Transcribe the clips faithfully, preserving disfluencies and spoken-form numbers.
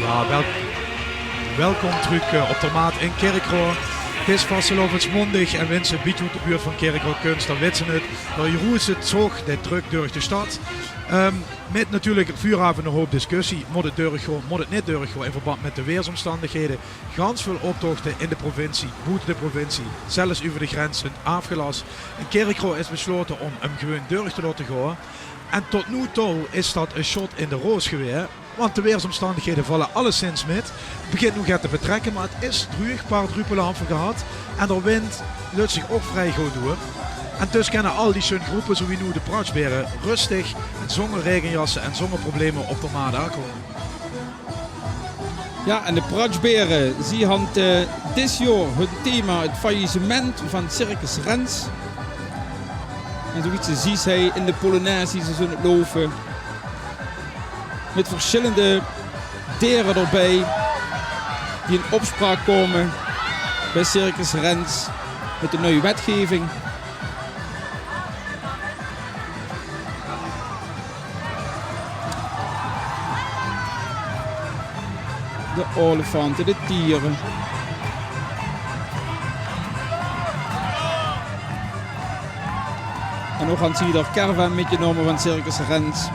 Jao, wel-, welkom trök, eh, op de Maat in Kirchroa. 't Is vastelaovesmaondig en wens se e bietje oet de buurt van Kirchroa kums, dan wits se 't. Dao roes de zóg, dae drök durch de stad. Ehm, mit natuurlik vuuraaf 'nen hoop discussie. Mót 't durchgaon, mót 't neet durchgaon in verband mit de weersomstandighede? Gans väöl optochte in de provincie, boete de provincie, zelfs euver de grenze aafgelas. In Kirchroa is beslaote óm 'm gewoon durch te laote gaon. En tot noe touw is dat e schot in de roos gewaes, want de weersomstandighede valle alleszins mit. 't Begint noe get te vertrèkke, mer 't is druug, paar druppele han v'r gehad. En d'r wind löt zich ouch vrie good door. En dus kinne al die sjoen gróppe, zoewie noe de Pratsjbaere, rustig en zónger raegejasse en zónger probleme op de Maat aankómme. Jao, en de Pratsjbaere, zie hant, eh, dis jaor hun thema 't faillissement van Circus Rens. En zoewie se zies, hei in de polonaise die ze zólle loupe, mit versjillende dere d'rbie die in opspraok kómme bie Circus Rens mit de nuuj wetgeving. De olifante, de tiere. En ouch hant ze d'r caravan mitgenómme van Circus Rens.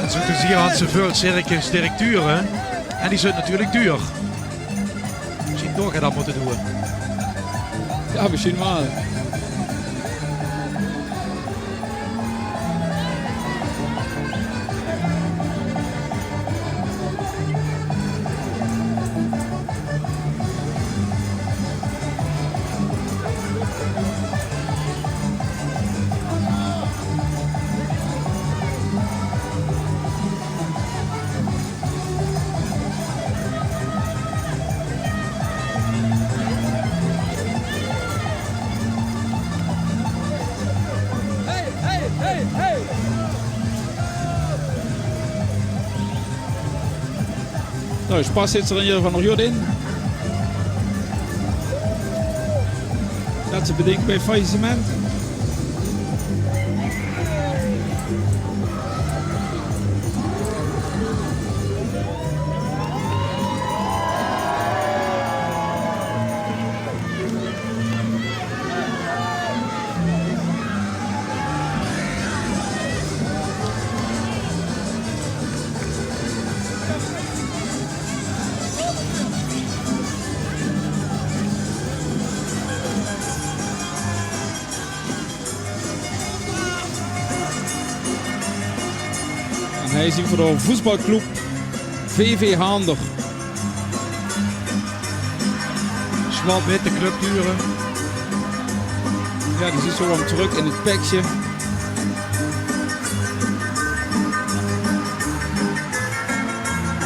En zoe te zien hant ze väöl circusdirecteure. En die zunt natuurlik duur. Mesjien toch, hè, dat mótte doon. Jao, mesjien waal. Hey, hey, hey, hey! Noe, sjpas zit d'r in eder geval nog good in. Dat ze bedink bie faillissement. En hei zien v'r de voetbalclub V V Haander. Sjwart-witte clubkleure. Jao, die zit zoe waal trök in 't pekske.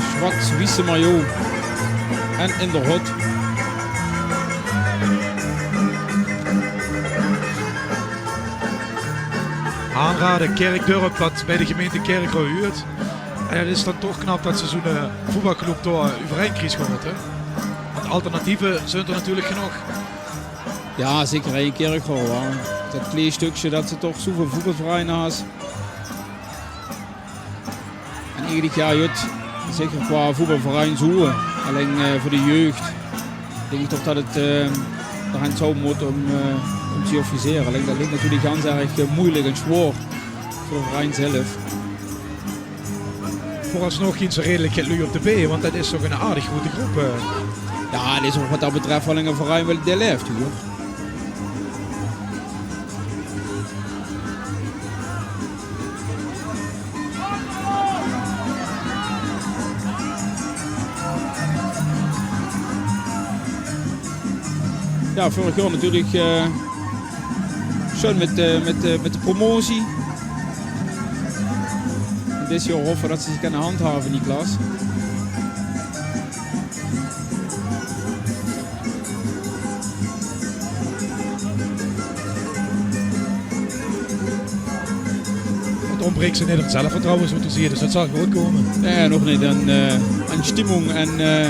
Sjwart-witte maillot. En in de hot. Aanrade, Kirchdörp, dat bie de gemeinte Kirchroa huurt. En 't is dan toch knap dat ze zoe'n, eh, voetbalclub dao euverein kriege gehaold, hè? Want alternatieve zunt d'r natuurlik genóg. Jao, zeker in Kirchroa, hè. Dat klee stökske dat ze toch zoeväöl voetbalvereine has. En eder jaor, jao, zeker qua voetbalverein zoe. Allein, eh, veur de jeug dink ich toch dat 't, eh, d'r aan toe mót óm, eh, óm te organisere. Allein dat ligk natuurlik gans erg, eh, meujelik en zwaor veur de verein zelf. Veural nog geit ze redelik get lui op de been, want dat is toch 'n aardig groete groep, eh. Jao, 't is ouch wat dat betröf waal 'ne verein wae d'r laef, huur. Jao, veurig jaor natuurlik, eh, sjoen mit, eh, mit, eh, mit de promotie. Dit jaor hoffe dat ze zich kinne handhave, die klas. Het ontbreekt ze net aan zelfvertrouwen, zo te zien, dus dat zal goed komen. Nae, nog neet aan, eh, aan stimmung en, eh,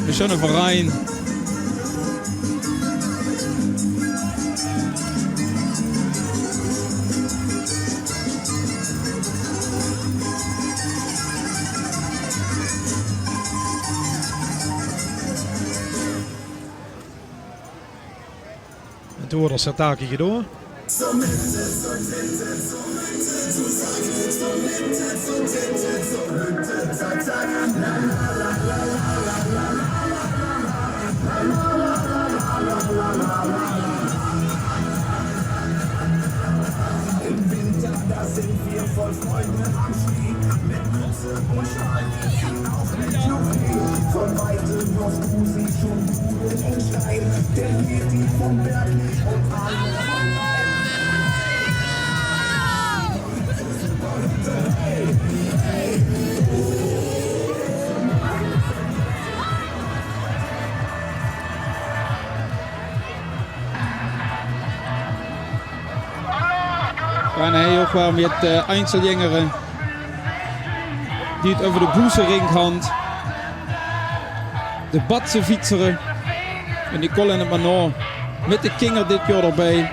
de sjunne verein. En toen woort er sirtaki gedoon. Im Winter, da sind wir voll Freude am Ski. Mit Mütze und Schal, auch mit Schnuffi. Von weitem hörst du sie schon. Jao, en hie ouch weer mit, eh, Einzeljängere die 't euver de boezerink hant. De Batsefietsere. En die kolle 't mer nao. Mit de kinger dit jaor d'rbie.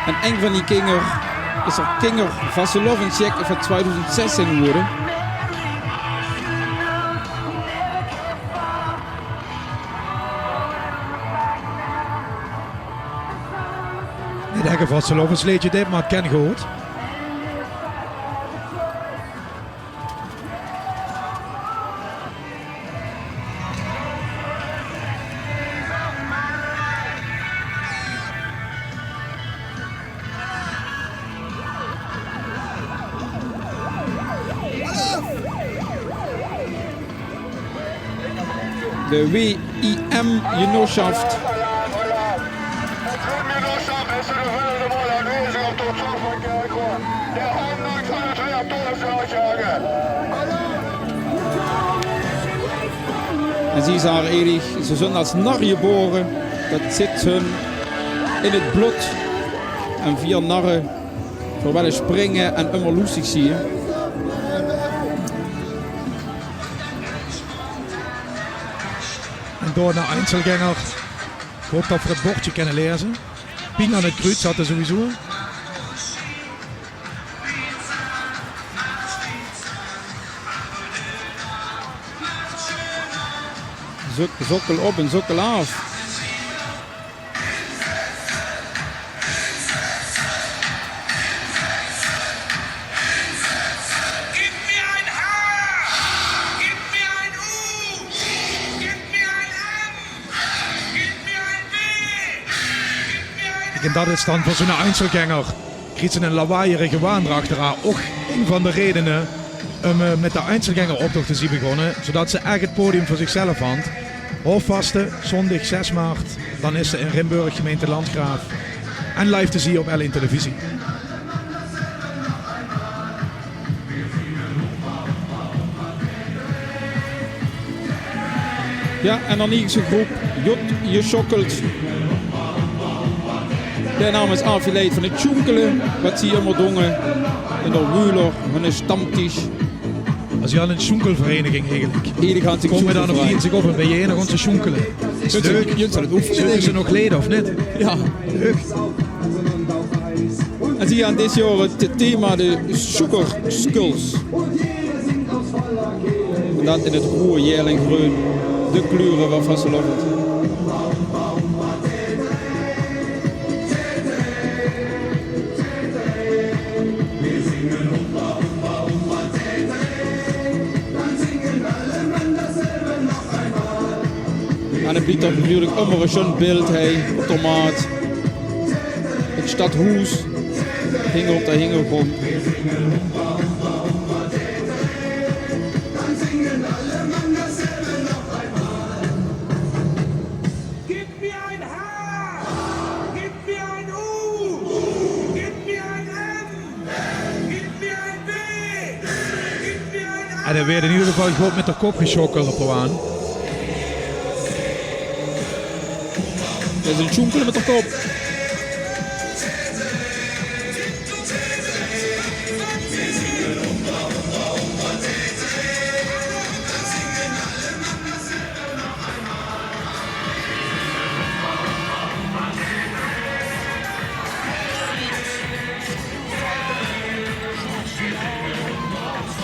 En ein van die kinger is d'r kingervastelaovesjack van twiedoezend zestien gewore. Neet ech e vastelaovesleedje dit, mer 't kin good. De W I M-genósjaft. En zie zage eigelik, ze zeen es nar gebore, dat zit hun in 't blood. En veer narre, veer wille springe en ummer loestig zieë. En door nao Einzelgänger. Ich haop dat veer 't bordje kinne laeze. Pien aan 't kruuts hatte sowieso. Sok-, sokkel op en sokkel aaf. Ich, en dat is dan veur zoe'n Einzelgänger. Kriege ze 'n lawaaiërige waan d'rachteraon. Ouch ein van de raeje um, eh, mit de Einzelgängeroptoch te zieë begós, zoeëdat ze ech 't podium veur zichzelf hant. Hoofvaste, zóndig zes maart, dan is ze in Rimburg, gemeinte Landgraaf. En live te zieë op L1 Televisie. Jao, en dan hie is de groep Jot Jesjokkeld. De naam is aafgeleid van 't sjoenkele, wat ze ummer doon in de Wuuler, hunne stamtisch. Is 't al 'n sjoenkelvereniging eigelik? Eigelik hant ze 'n sjoenkelvereniging. Kómme dan op die zich op en bie-ein en gaon ze sjoenkele. Is leuk. Zölle ze nog leje of neet? Jao. Leuk. En ze hant dit jaor 't thema de Sjoekerskuls. En dat in 't roeë, jael en greun. De kleure van vastelaovend. En 't blief toch natuurlik ummer e sjoen beeld, hè, op de maat. 't Stadhoes, hinger op de hingergrónd. D'r weurt in eder geval good mit de kop gesjokkeld op de waan. Det is ein sjoenkele mit de kop.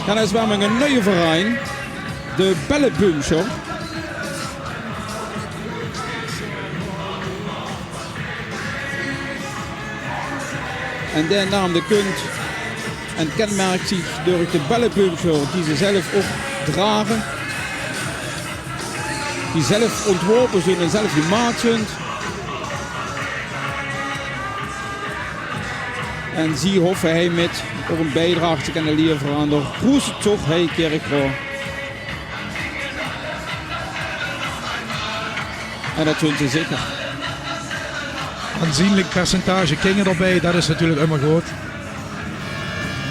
Jao, det is waal ein nuuje verein, de Bellebumsjer. En dae naam dae kump en kenmerk zich durch de Bellebumsjer die ze zelf ouch drage, die zelf ontworpe zeen en zelf gemaak zeen. En zie hoffe hie mit ouch ein biedraag te kenne levere aan de groeëse toch hie Kirchroa. En det zeen ze zeker. Aanzienlik percentage kinger d'rbie, det is natuurlik ummer good.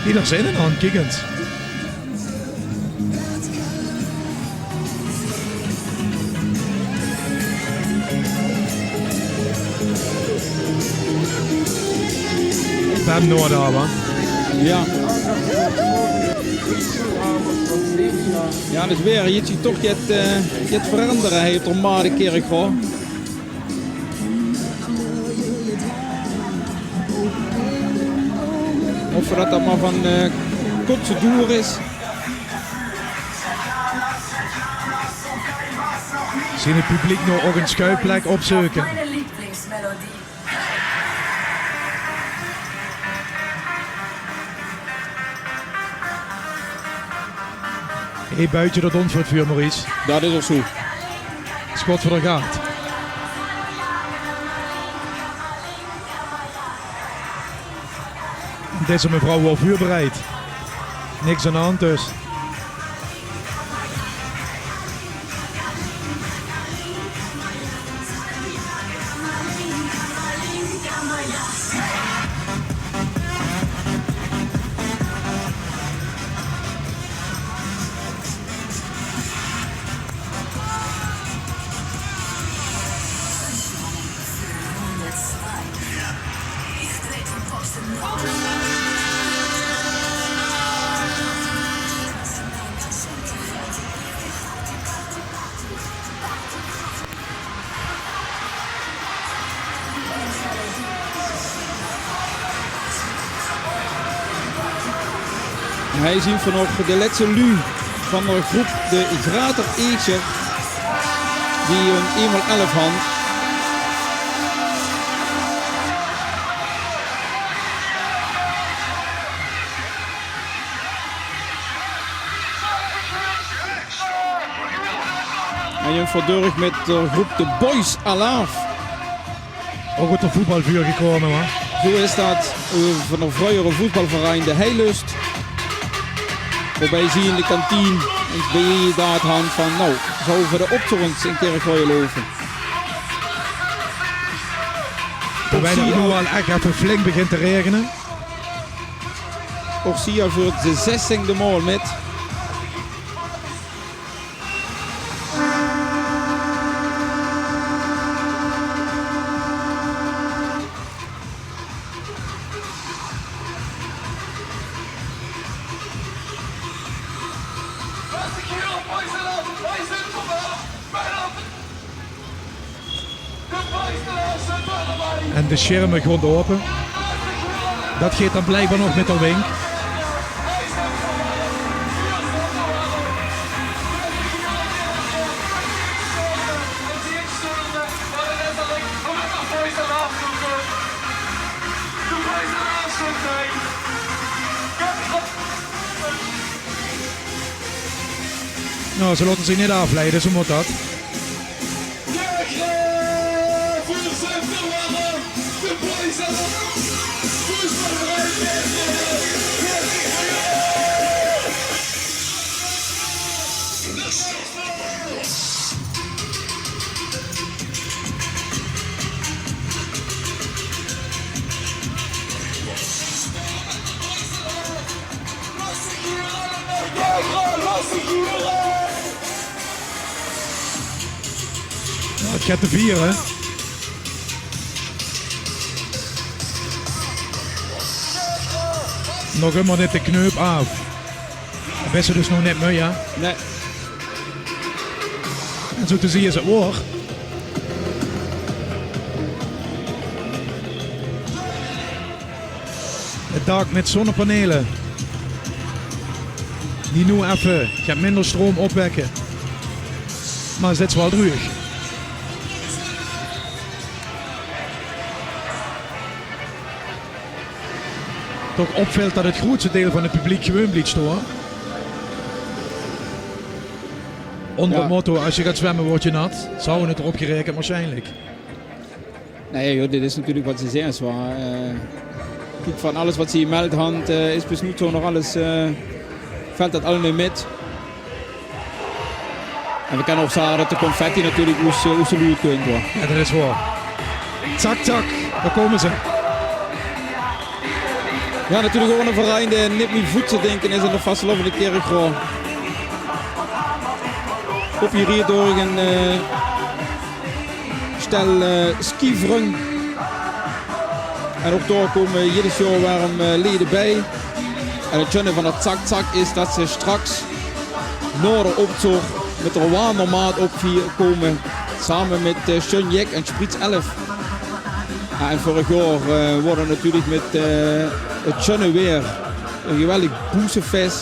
Ieder zin in aan, kiek ins. Bam Noord, wa? Jao. Jao, dus weer, hie zuus se toch get, eh, get verandere, hè, op de Maardekerk, hoor. Of det det mer van, eh, korte doer is. Zeen 't publiek noe ouch ein schuilplek opzeuke? Hie buite det ontwert vuur, Maurice. Det is ouch zoe. Schot veur de gaat. Deze mevrouw waor veurbereid. Niks aan de hand dus. En hie zeen v'r nog de lètste luuj van de groep de Grater Eetsjer, die 'n eenmaal elf hant. En jóng verdurg mit de groep de Boys Alaaf. Ouch oet de voetbalvuur gekómme, hè? Zoe is dat, eh, van de vreuger voetbalverein de Heilust. Waobij zie in de kantien ins biejedaad hant van, nou, zólle v'r de optoch ins in Kirchroa loupe. Terwijl 't noe al ech effe flink begint te raegene. Ouch zie veur de zestiende maol mit. En de sjerme gaon ope. Dat geit dan blijkbaar nog mit de wink. Nou, ze laote zich neet aafleie, zoe mót dat. Jao, 't geit te viere. Nog ummer neet de kneup aaf. Dao bis se dus nog neet mei, jao? Nae. En zoe te zeen is 't waor. 't Daak mit zonnepanele. Die noe effe get minder stroum opwekke. Mer 't zit waal druug. Toch opvilt dat 't groetste deil van 't publiek gewoon blief stoon. Onder 't motto: "As se gaot zwemme, wuuers se nat." Zouwe 't d'rop gerekend, waarsjienlik. Nae, joh, dit is natuurlik wat ze zègke, is waor. Eh, kiek, van alles wat ze gemeld hant, eh, is bis noe toe nog alles, eh, vilt dat allemaol mit. En we kinne ouch zage dat de confetti natuurlik oes, eh, oes de loet kump, huur. Jao, dat is waor. Tsak, tsak, dao kómme ze. Jao, natuurlik ouch 'ne verein dae neet mie voet te dinke is aan de vastelaovend in Kirchroa. Opgeriech door 'n, eh, stel, eh, skivrung. En ouch dao kómme jidder jaor werm, eh, lede bie. En 't sjunne van dat Tsak Tsak is dat ze straks nao d'n optoch mit de wandelmaat op vier kómme, same mit, eh, Sjun Jek en Spritz Elf. Jao, en vörig jaor, eh, waor 't natuurlik mit, eh, 't sjunne waer 'n geweldig boezefees.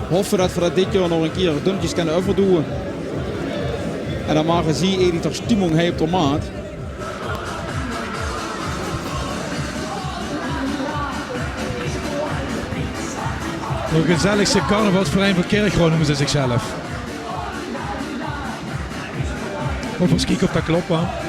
Hoffe dat v'r dat dit jaor nog 'ne kier dunnetjes kinne euverdoeë. En dan mage zie eindelijk de stimmung hei op de maat. De gezelligste carnavalsverein van Kirchroa neume ze zichzelf. Of ins kieke of dat klop, hè.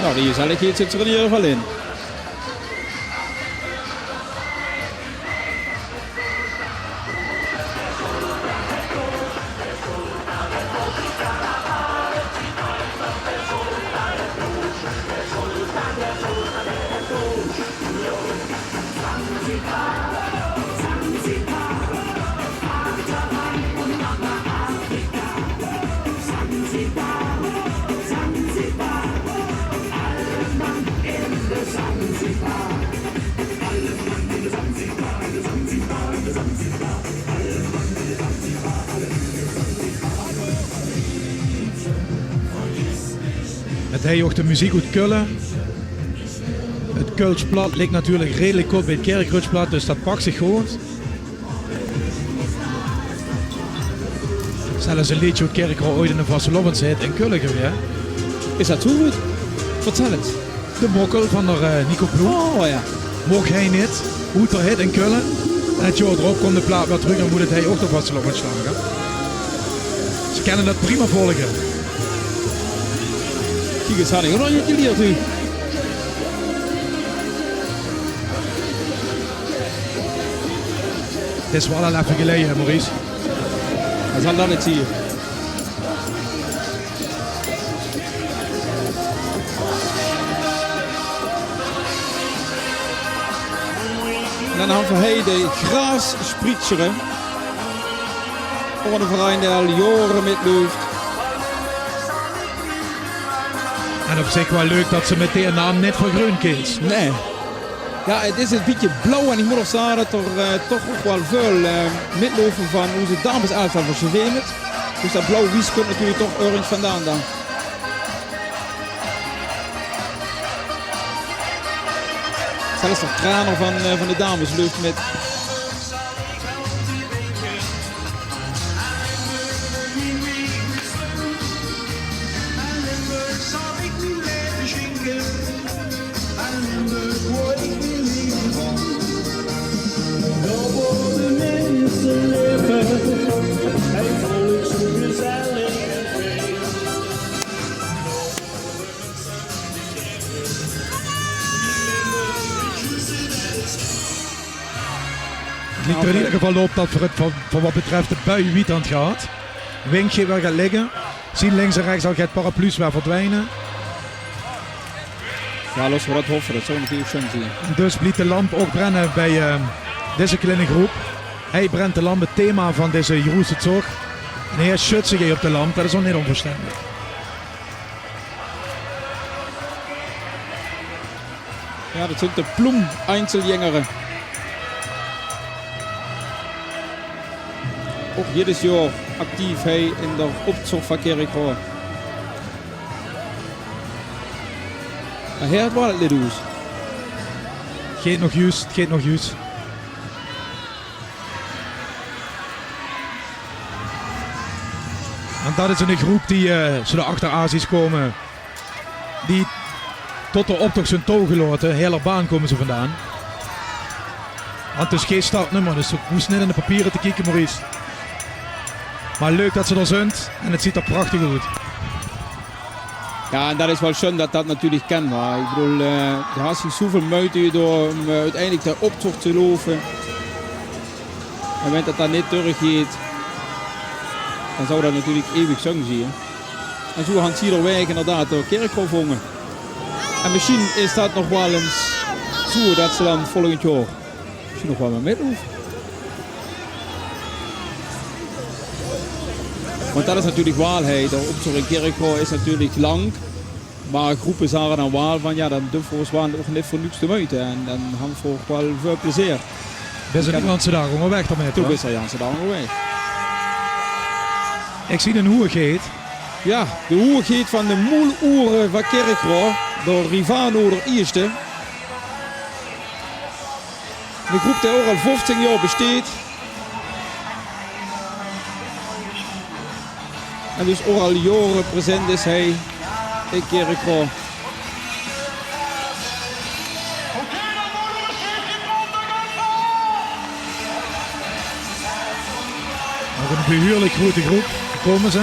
Nou, die gezelligheid zit er in ieder geval in. Het hei ouch de meziek oet Kölle. Het Kölsch plat ligk natuurlik redelik kort bie het Kirchröadsj plat, dus dat pak zich good. Zelfs ein leedje oet Kirchroa, ooit ein vastelaovendshit in Kölle gewaes. Is dat zoe good? Vertèl ins. De Mokkel van d'r, eh, Nico Ploeg. Oh jao. Moch hei neet, oet d'r hit in Kölle. En 't jaor d'rop kump de plaat weer trök en woort 't hei ouch de vastelaovendssjlager. Ze kinne dat prima volge. Kiek ins, had ich ouch nog neet gelierd, hè. 't Is waal al effe geleje, hè, Maurice? Hae zal dat neet zieë. En dan hant v'r hei de Graas Spritsjere. Ouch eine verein dae al jaore mitleuf. En op zich waal leuk dat ze mit deë naam neet vergreund kins. Nae. Jao, 't is e bietje blauw en ich mót ouch zage dat d'r, eh, toch ouch waal väöl, eh, mitlöpe van ózze dameselftal van Sjevemert. Dus dat blauw-wies kump natuurlik toch örges vandaan dan. Zelfs d'r trainer van, eh, van de dames löp mit. Ziet d'r in eder geval op dat veur 't, veur, veur wat betreft de bui wied aan 't gehad. Windj geit weer get ligke. Zien links en rechs al get paraplu's weer verdwijne. Jao, laot v'r dat hoffe, dat zouw natuurlik sjoen zien. Dus blief de lamp ouch brenne bij, eh, deze kleine groep. Hei brent de lamp, 't thema van deze groeëse tsoch. En heer sjuut zich hei op de lamp, dat is ouch neet onverstendig. Jao, dat zunt de Ploem-Einzeljängere. Ouch jidder jaor actief hei in d'r optoch van Kirchroa. Mer heer haet waal 't lid oes. Geit nog juus, geit nog juus. En dat is 'n groep die, eh, zoe d'r achter aan ziet kómme. Die tot d'r optoch zunt toegelaote. Heerlerbaan kómme ze vandaan. Want 't is gei startnummer, dus ze hoofs neet in de papiere te kieke, Maurice. Mer leuk dat ze d'r zunt en 't ziet d'r prachtig oet. Jao, en dat is waal sjoen dat dat natuurlik kin, mer ich bedoel, eh, d'r haet zich zoeväöl meujte gedaon óm, eh, oeteindelik d'r optoch te laofe. En wen dat dan neet dörchgeit, dan zouw dat natuurlik eeuwig zunj zien. En zoe hant ze d'r waeg inderdaad door Kirchroa vónge. En mesjien is dat nog waal ins zoe dat ze dan volgend jaor mesjien nog waal weer mitloupe. Want dat is natuurlik waal, hè, d'r optoch in Kirchroa is natuurlik lank. Mer groepe zage dan waal van, jao, dan doon v'r ós waal ouch neet veur niks de meujte. En dan hant v'r ouch waal väöl plezeer. Bis se de ganse daag óngerwaeg dao mit, hè? Doe bis de ganse daag óngerwaeg. Ich zeen 'n hoeëgheid. Jao, de hoeëgheid van de Moeloere van Kirchroa, d'r Rivano d'r Ieëste. 'n Groep die ouch al vóftieën jaor besteit. En dus ouch al jaore present is hei in Kirchroa. Nog 'n behuuerlik groeëte groep. Dao kómme ze.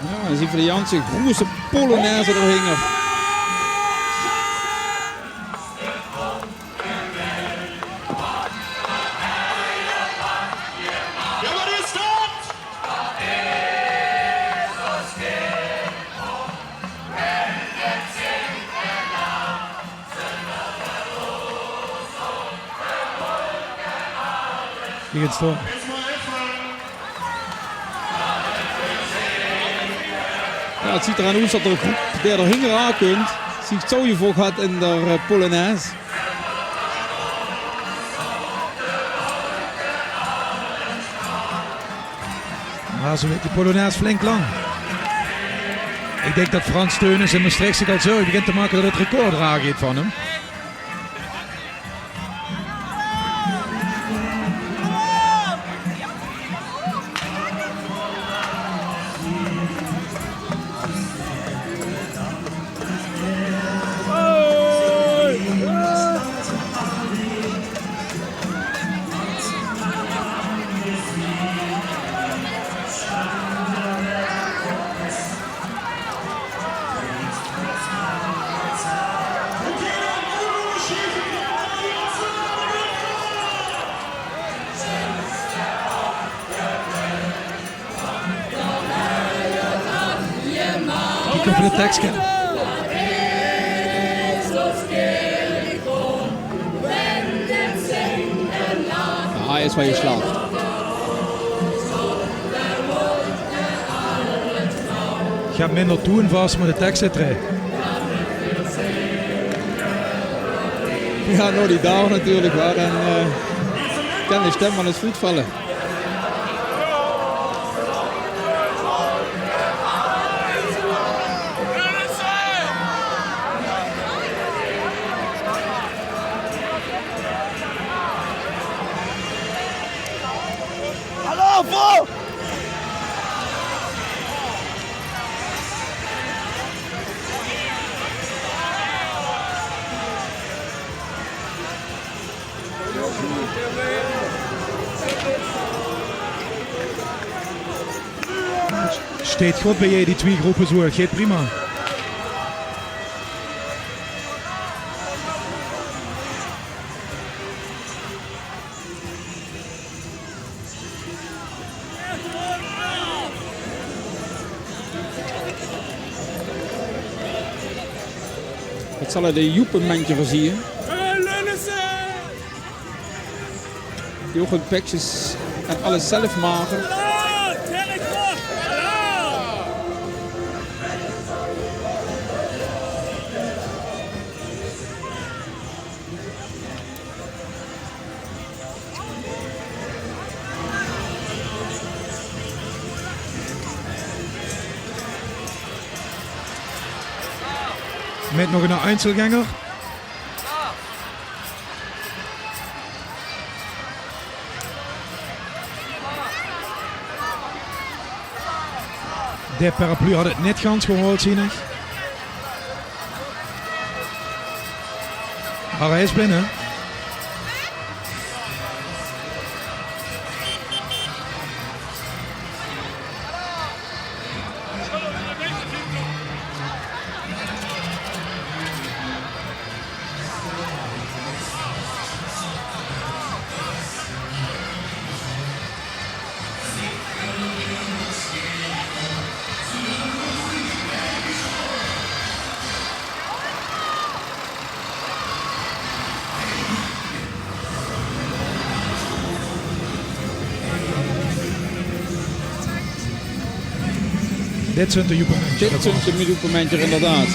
Jao, en zien v'r de ganse groeëse polonaise d'r hinger. Kiek ins dao. Jao, 't zuut d'r aan oes dat d'r groep dae d'r hinger aan kump, zich zoe gevoch haet in d'r, eh, polonaise. Mer zoe weurt die polonaise flink lang. Ich dink dat Frans Theunisz in Mestreech zich al zörg begint te make dat 't record d'raan geit van häöm. Kiek op de tekske. Jao, hae is waal geslaag. Ich höb minder toeënvas, mer de teks zit d'rin. Jao, nao die daag natuurlik, wa, dan, eh, kan de stem waal ins oetvalle. Hallo, Bo! Steit good bie-ee, die twie gróppe zoe. Geit prima. Wat zalle de Joepe-mentjere zieë? Die ouch hun pekskes en alles zelf make. Mit nog 'ne Einzelgänger. De paraplu had 't neet gans gehaold, zeen ich. Mer hae is binne. Dit zunt de Joepe-mentjere. Dit zunt de Joepe-mentjere, inderdaad.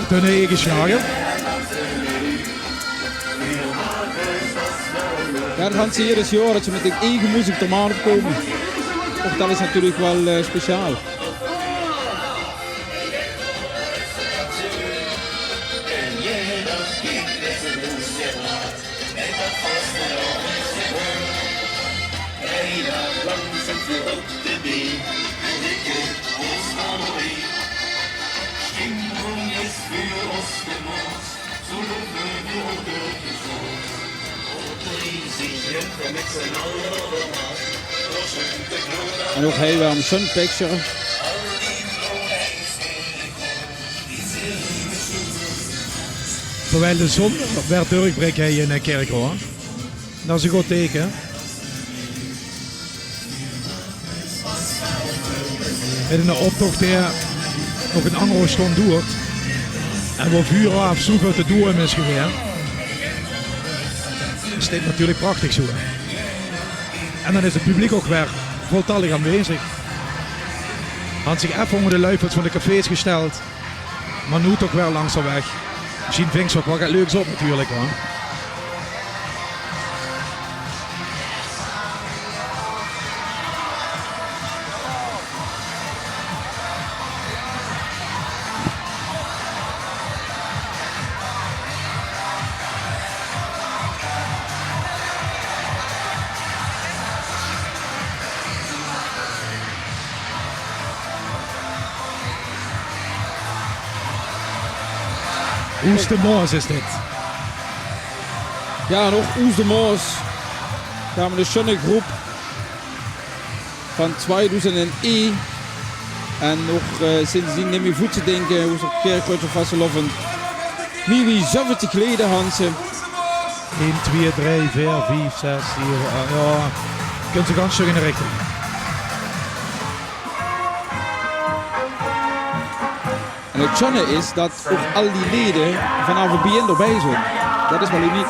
Hun eige sjlager. Jao, dat han ze eder jaor, dat ze mit hun eige meziek d'r maan op kómme. Ouch dat is natuurlik waal, eh, speciaal. En ouch hie weer ein sjoen picture. Terwiel de zon weer deurbrik hie in, eh, Kirchroa. Dat is ein good teike. Mit eine optoch dae nog ein angerhaof sjtond doert. En wo vuuraaf zoeväöl te doon is gewaes, is dit natuurlik prachtig zoe. En dan is 't publiek ouch weer voltallig aanwezig. Hant zich effe ónger de luifels van de cafés gesjteld. Mer noe toch weer langzaam weg. Mesjien vingk ze ouch waal get leuks op natuurlik, hè. Oes de Moos is dit. Jao, en ouch Oes de Moos. Jao, mit ein sjoen gróp van twiedoezend ein. En ouch, eh, sindsdien neet mie voet te dinke, wie ze op Kirchroa vastelaovend. Mie wie zeventig leje hant ze. Ein, twieë, drei, veer, vief, zès, zeve, ach, jao. Kins se gans sjtök in de richting. En 't sjoene is dat ouch al die leje vanaaf 't begin d'rbie zeen. Dat is waal uniek.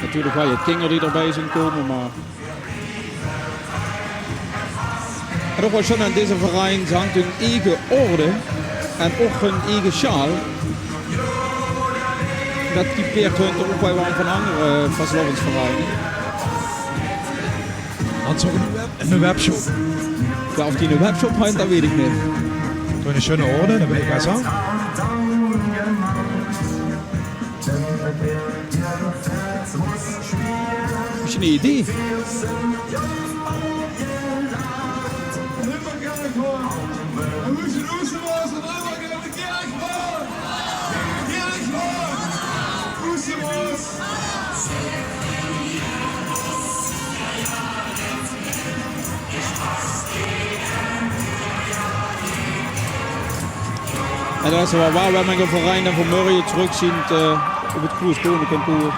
Natuurlik waal kinger die d'rbie zeen kómme, mer En ouch waal sjoen aan deze verein, ze hant hun eige orde en ouch hun eige sjaal. Dat typeert hun toch ouch waal van anger vastelaovesvereine. Zo'n web-, 'ne webshop. Jao, of die 'ne webshop haet, dat weit ich neet. Toch 'ne sjoene orde, dat weit ich waal zo. Is 'n idee. En dat is waal, waal, waal mien verein en vanmorge trök zien, eh, op 't Kroes Koninkonkoer.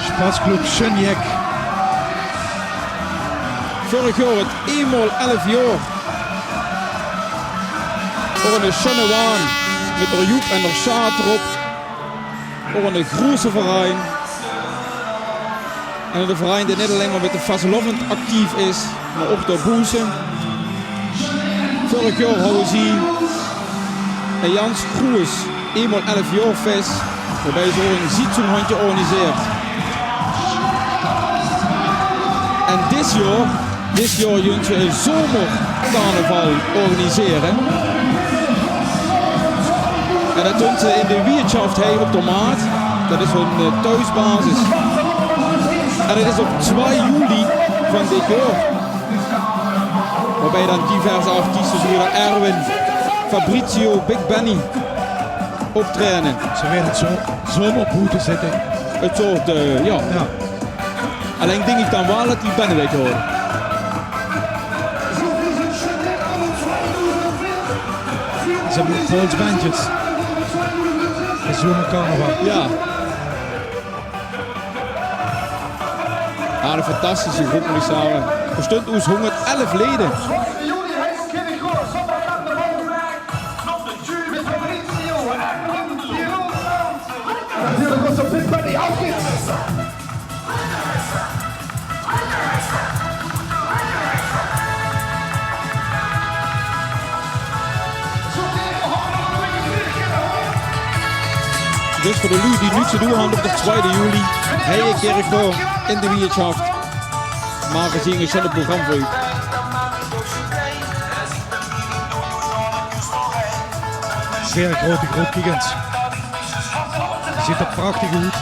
Sjpasclub Sjunjek. Vörig jaor 't eenmaol elf jaor. Veur 'ne sjunne waan mit d'r Joep en d'r Sjaat d'rop. Ouch 'ne groeëse verein. En 'ne verein dae neet alling mer mit de vastelaovend actief is, mer ouch daoboeze. Vörig jaor houwe zie 'n gans groeës eenmaol elf jaor fes, woerbie ze ouch 'n zietsónghóndje organiseert. En dit jaor Dit jaor junt ze 'n zomercarnaval organisere. En dat dunt ze in de Wiertschaft hei op d'r Maat. Dat is hun, eh, thoesbasis. En dat is op twieë juli van dit jaor. Woerbie dan diverse artieste, zoewie Erwin, Fabrizio, Big Benny optraeje. Ze wille 't zo, zomer boete zitte. 't Soort, eh, jao. Jao. Alling dink ich dan waal dat die binne wèt te haole. Ze höbbe Pools bendjes. De zomercarnaval. Jao. Ah, 'n fantastische groep, mót ich zage. Bestunt oet hóngerdelf lede. Natuurlik waas op dit punt neet aafgits. Dus veur de luuj die niks te doon hant op d'r twieëde juli, hei in Kirchroa in de Wiertschaft, maak zie 'n sjun program veur uch. Zeer groeët, groeët, kiek ins. Zuut d'r prachtig oet.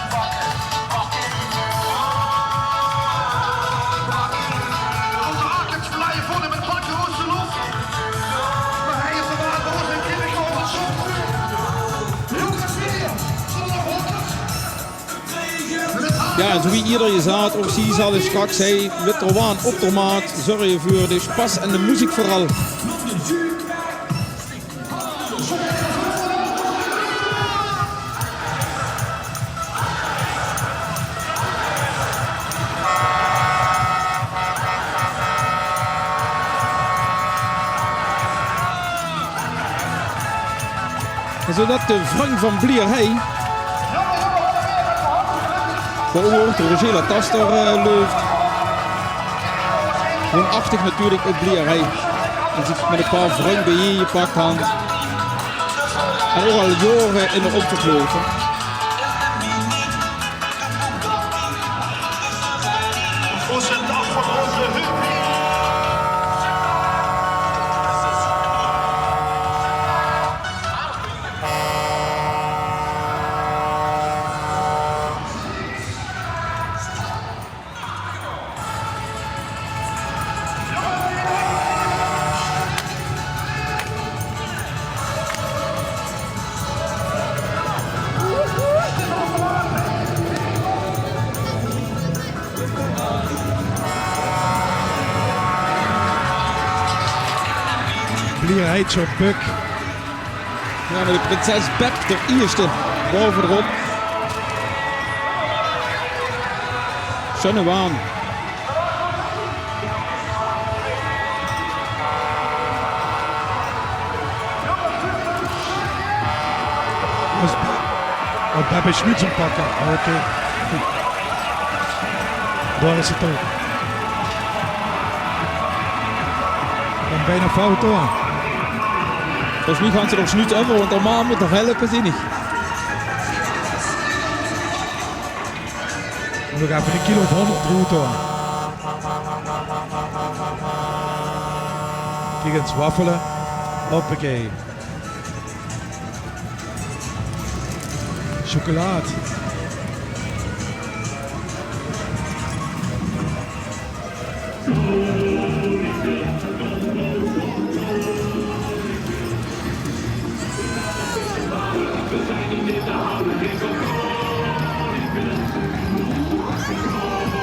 Jao, en zoewie ieëder jezaat, ouch zie zal straks hei mit d'r waan op d'r Maat zörge veur de sjpas en de meziek veural. En zoedat de vrung van Blier Hei, woeëndoor Roger Lataster, eh, löft, woeënachtig natuurlik oet Blier Hei. En zich mit e paar vrung biejepak hant. En ouch al jaore in d'r optoch löfe. Blier Hei, John Buck. Jao, mit de prinses Beb d'r Ierste baove d'rop. Sjunne waan. Is, oh, Beb is neet zoe'n pakke. Oké. Dao is 't ouch. En bijna fout, huur. Volges mich gaon ze nog snuut euver, want de maan mót nog helpe, zeen ich. Nog effe ein kilo of hóngerd droet, huur. Kiek ins, waffele. Hoppakee. Sjokkelaat.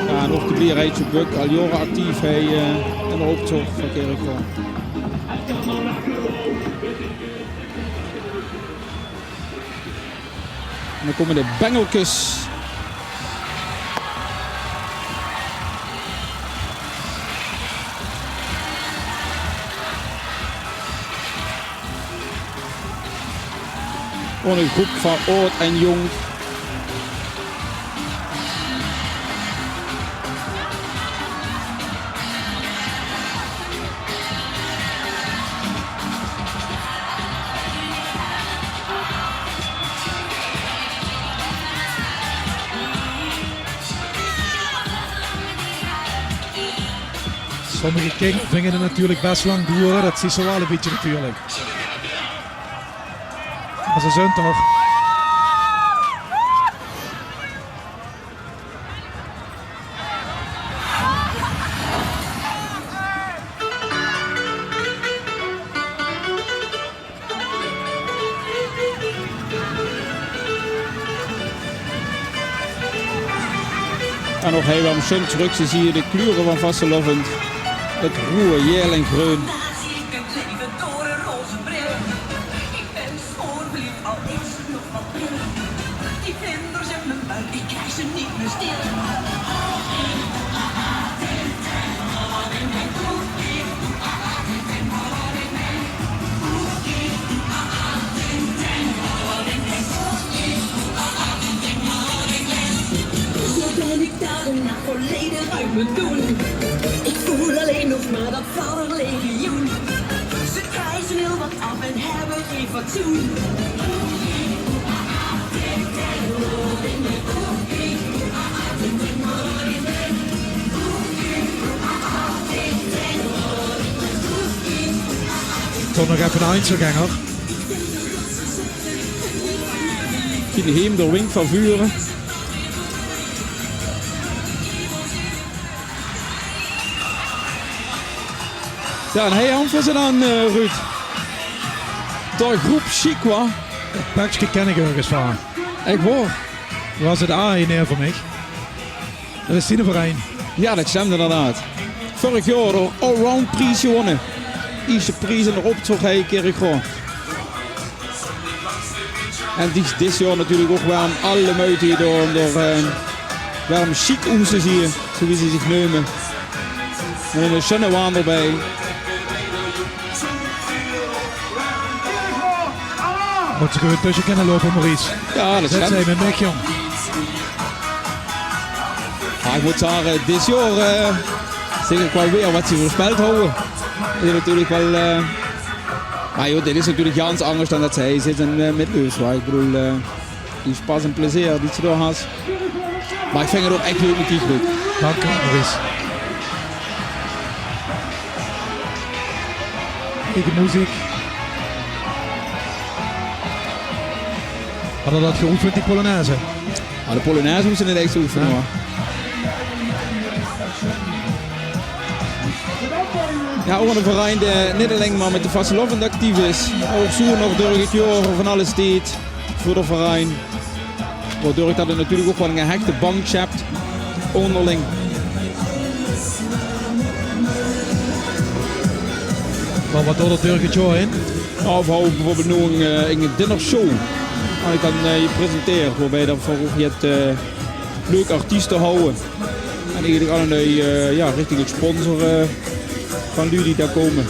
Jao, en ouch de Bleerheidse Bök, al jaore actief hie, eh, in de optoch van Kirchroa. En dan kómme de Bengelkes. Ouch ein gróp van aod en jónk. Sommige kring vinge 't natuurlik bès lang doere, dat zuus se waal e bietje natuurlik. Mer ze zunt toch. En ouch hie weer sjoen trök te zeen de kleure van vastelaovend. 't Roeë, jael en greun. Spoor blief al is nog wat pril. Die vlinders in mijn buik, ik krijg ze niet meer stil. Zo ben ik daarna volledig uit mijn doen. Ik voel alleen nog maar dat Vaderlegioen. Ze prijzen heel wat af en hebben geen fatsoen. Toch nog effe ein Einzelgänger. Kien heem, d'r wink van vure. Jao, en hie hant v'r ze dan, eh, Ruud. De gróp Chic, wa? Dat pekske ken ich örges van. Ech waor? Dat waas 't A één veur mich. Dat is diene verein. Jao, dat stimp inderdaad. Vörig jaor de allround pries gewónne. Ierste pries in d'r optoch hie in Kirchroa. En die is dit jaor natuurlik ouch weer alle meujte gedaon door, eh, weer Chic Oesters hie, zoewie ze zich neume. Mit 'n sjoene waan d'rbie. Mót ze good tösse kinne loupe, Maurice. Jao, dat stimp. Zèt ze mit mich, jóng. Mer ich mót zage, dit jaor, eh, zèk ich waal weer wat ze veurspeld hawwe. Dit is natuurlik waal, eh, mer jao, dit is natuurlik gans angers dan dat ze hie zit in, eh, Midden-Oost, wa. Ich bedoel, eh, die spas en plezeer die ze dao has. Mer ich vinj 't ouch ech leuk mit die gróp. Dank dich, Maurice. Eigen meziek. Hadde dat geoefend, die polonaise? Jao, de polonaise hoofs se neet ech te oefene, huur. Jao, ouch 'ne verein dae neet allein mer mit de vastelaovend actief is, ouch zoe nog durch 't jaor van alles deet veur de verein. Waodoor dat 't natuurlik ouch waal 'n gehechte band sjept óngerling. Mer wat doot 't durch 't jaor heen? Of hawwe v'r bieveurbeeld noe 'n, eh, 'n dinnershow. En ich kan, eh, hie presenteer, woebie dat v'r ouch jet, eh, leuke artieste hawwe. En eigelik allerlei, eh, jao, richting 't sponsoren, eh, van luuj die dao kómme.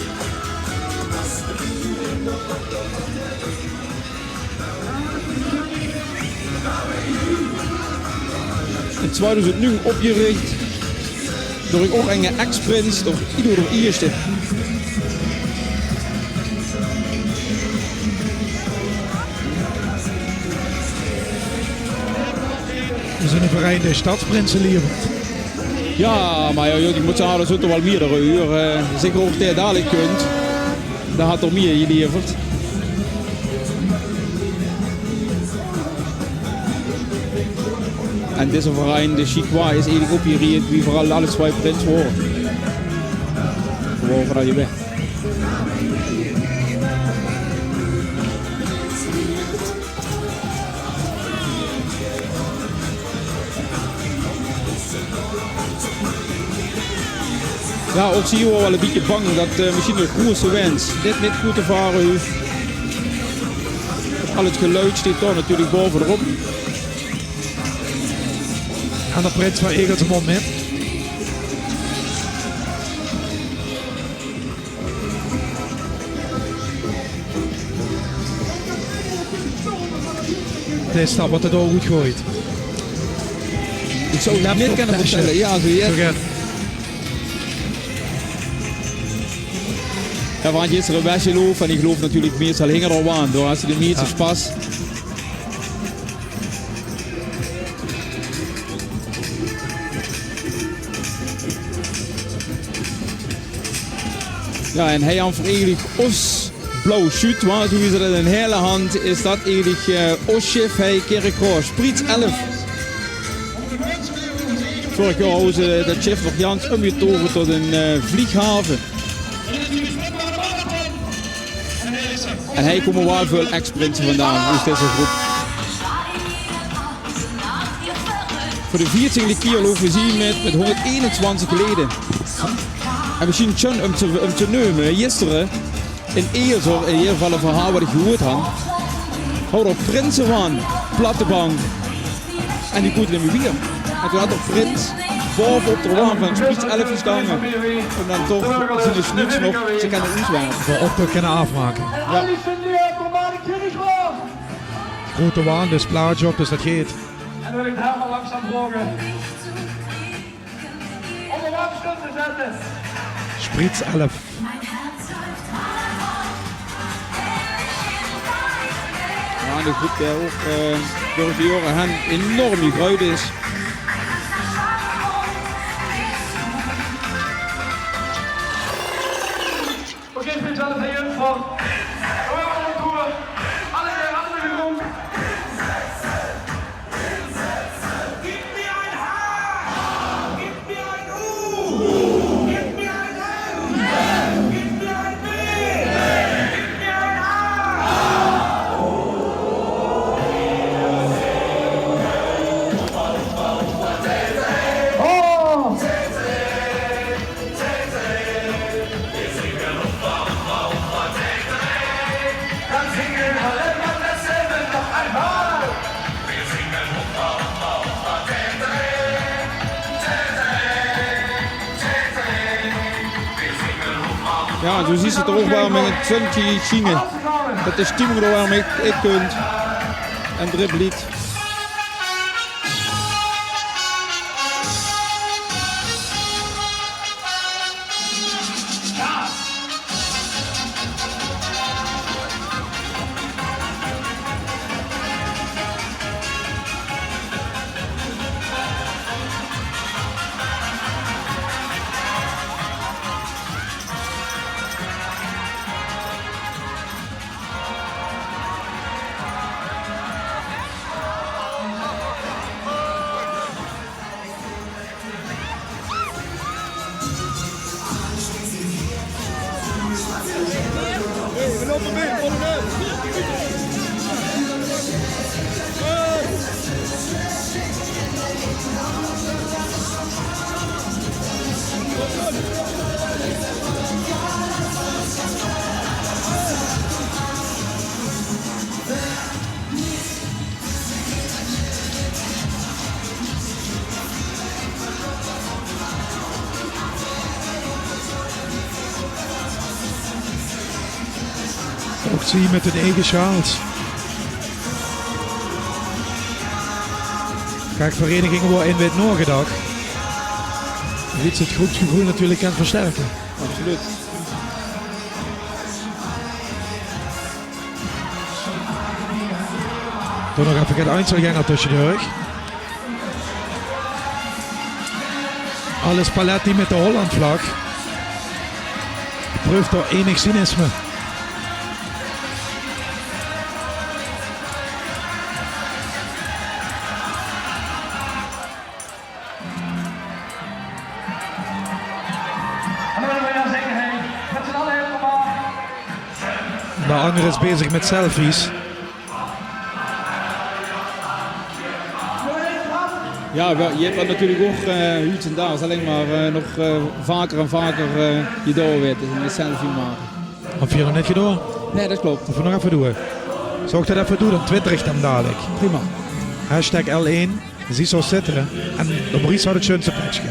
In twiedoezend nui opgerich door ouch enge ex-prins, door Ido d'r Ieësjte. Veer zeen 'ne verein dae sjtadsprinse lievert. Jao, mer jao, jao, die mót ze alles ouch waal mierdere hure, eh, zeker ouch dae dalik kunt. Dae hat d'r mieë gelieverd. En dizze verein, de Chicois, is eigelik opgeriech wie veural alle twie prins wore. Gewoon veural je weg. Jao, ouch zie waor waal e bietje bang dat, eh, mesjiens de groeëtste wens dit neet good te vare huuef. Al 't geluid steit dao natuurlik baove d'rop. En de prins van Egels moment. Dae stap wat 'r dao oetgooit. Ich zou 't neet kinne vertèlle. Jao, zoe, jao. Zoe get. Jao, v'r hant gisteren wesje loop en ich loop natuurlik meestal hinger d'r waan. Dao has se de meeste spas. Jao, en hie hant v'r eigelik ós blauw sjuut, wa, zoe wie ze dat in Heële hant, is dat eigelik, eh, ós sjif hie, Kirchroa, Spritz elf. Vörig jaor hant ze dat sjif nog gans umgetoverd tot 'n, eh, vlieghave. En hie kómme waal väöl ex-prinse vandaan oet deze groep. Veur de veertiende kier loupe ze mit, mit hóngerdeenentwintig lede. En mesjiens sjoen um te, um te neume, gisteren in Egels, in eder geval e verhaol wat ich gehuurd han, hou d'r prinse van, platte bank. En die koete neet mie wiejer. En toen hat d'r prins baove op d'r waan van Spritz elf gestange. Um dan toch ziene snuts nog te kinne oetwerke. De optoch kinne aafmake. Jao. Groete waan, dus plaatje op, dus dat geet. En dan wil ich 't helemaal langzaam vraoge. Spritz elf. Jao, de groep die ouch, eh, door de jaore haer enorm gegreujd is. Oké, ich bin zelf hie van. Alle, alle de groep. Jao, en zoe zuus se toch ouch waal mit 'n zönnke sjiene. Dat de stimming d'r waal mit in kump. En drip liet. Ouch zie mit hun eige sjaals. Kijk, verenigingen worden in wit nagedacht. Iets het groepsgevoel natuurlijk kan versterken. Absoluut. Doe nog even get Einzelgänger tussendoor. Alles Paletti met de Hollandvlag. Proeft door enig cynisme. De anger is bezig met selfies. Ja, wel, je hebt dat natuurlijk ook, eh, huuds en daar is alleen maar, eh, nog, eh, vaker en vaker, eh, je doorweten en je selfie maken. Of je nog net gedaan? Nee, dat klopt. Of we nog even doen. Zal ik dat even doen? Dan twitter ik hem dadelijk. Prima. Hashtag L één. Zie zo zitten. En de Maurice had het schoonste petje.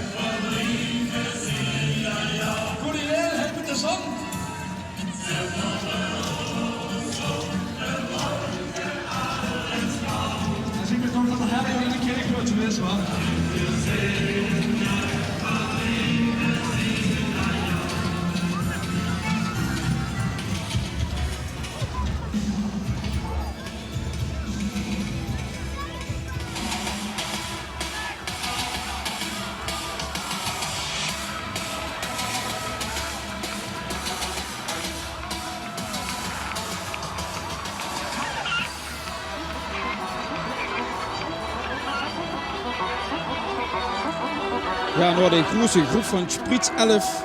Ja, noa de groese groep van Spritz elf,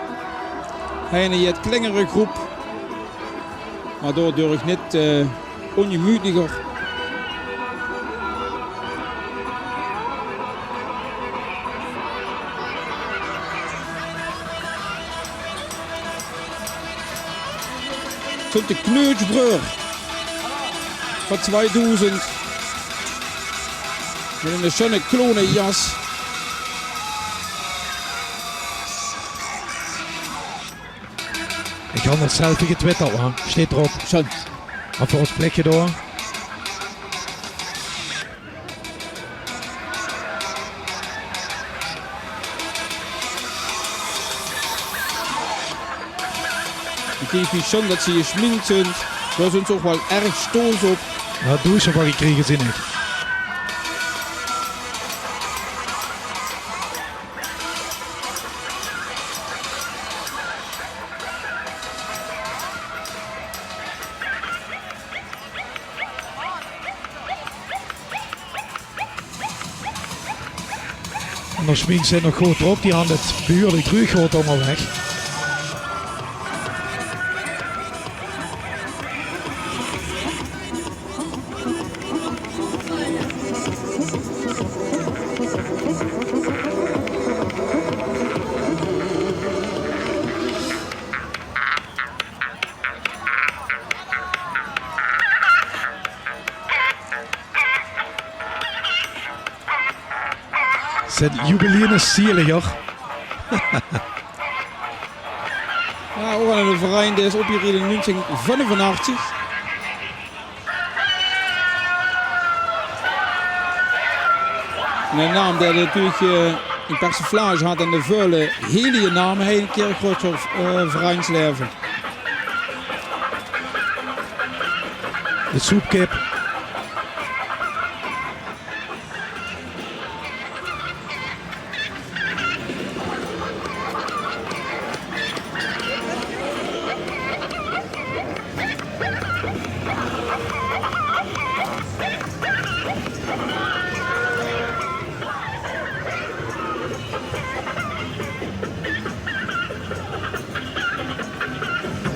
heine jet klengere groep, maar doordurch net, eh, onjemütlicher. Zunt de Kneutsbreur van twiedoezend. Met 'n sjunne klonejas. Ik had 'n selfie getwitterd, hoor. Steet d'rop. Sjun. Had veur ós plikje door. Ik geef die sjun dat ze jesjmink zunt. Doa zunt ze ouch wel erg sjtols op. Ja, doe is ze van gekrege, zin ik. En de sjmink zit nog good op. Die hadde het behuurlijk druug gehad óngerwaeg. Zit jubileum is zielig, hoor. Ja, ouch al 'ne verein, dae is opjeriech in nuungsieng vunnevenachtig. En 'ne naam dae natuurlik, eh, 'n persiflage had aan de veule hele naam hie in Kirchroa, eh, vereinsleven. De soepkip.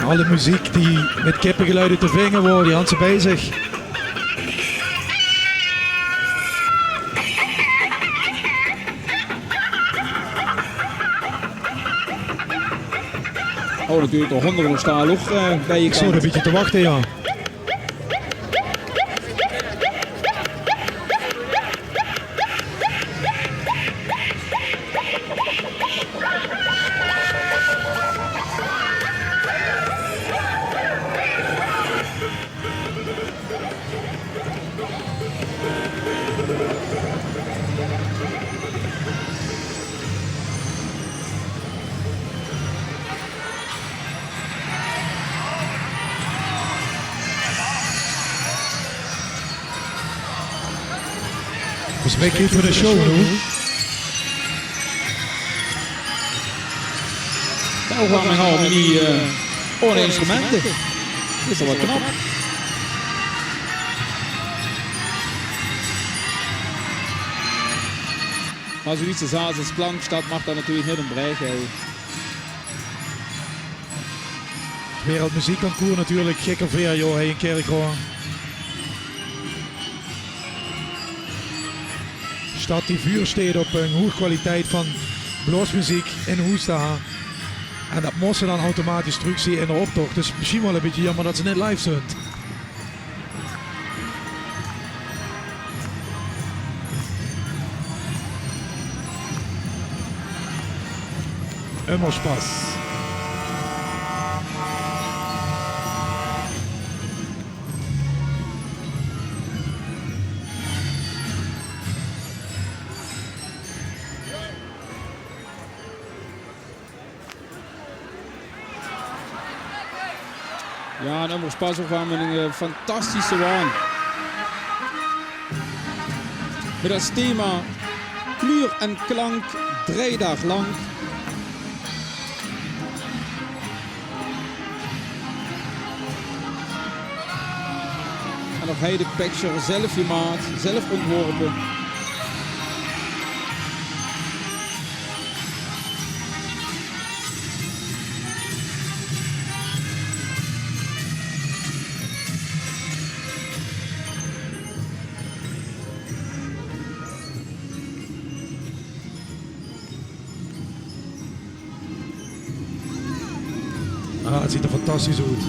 Alle muziek die met kippegeluide te vinge woort, die hadde ze bij zich. Oh, natuurlik, de hónge staon ouch, eh, bij je. Ik stond 'n bietje te wachte, ja. Is 'n bietje tied veur de show noe. De opwarming al mit die, eh, ouch instrumente. Is al waal knap. Mer zoe get es, es klankstad maag dao natuurlik neet óntbraeke, hè. Wereldmuziekconcours natuurlik, gikker veer jaor hie in Kirchroa. Stad die vuur steit op 'n hoeg kwaliteit van blaosmeziek in hoes te ha. En dat mós se dan automatisch trökzeen in de optoch. Dus mesjien waal 'n bietje jaomer dat se 't neet live zunt. Ummer Spaß. Jao, en Ummer Spaß ouch waal mit 'n, eh, fantastische waan. Mit es thema kleur en klank, drei daag lank. En ouch hie de picture zelf gemaak, zelf óntworpe. Ah, 't zuut d'r fantastisch oet.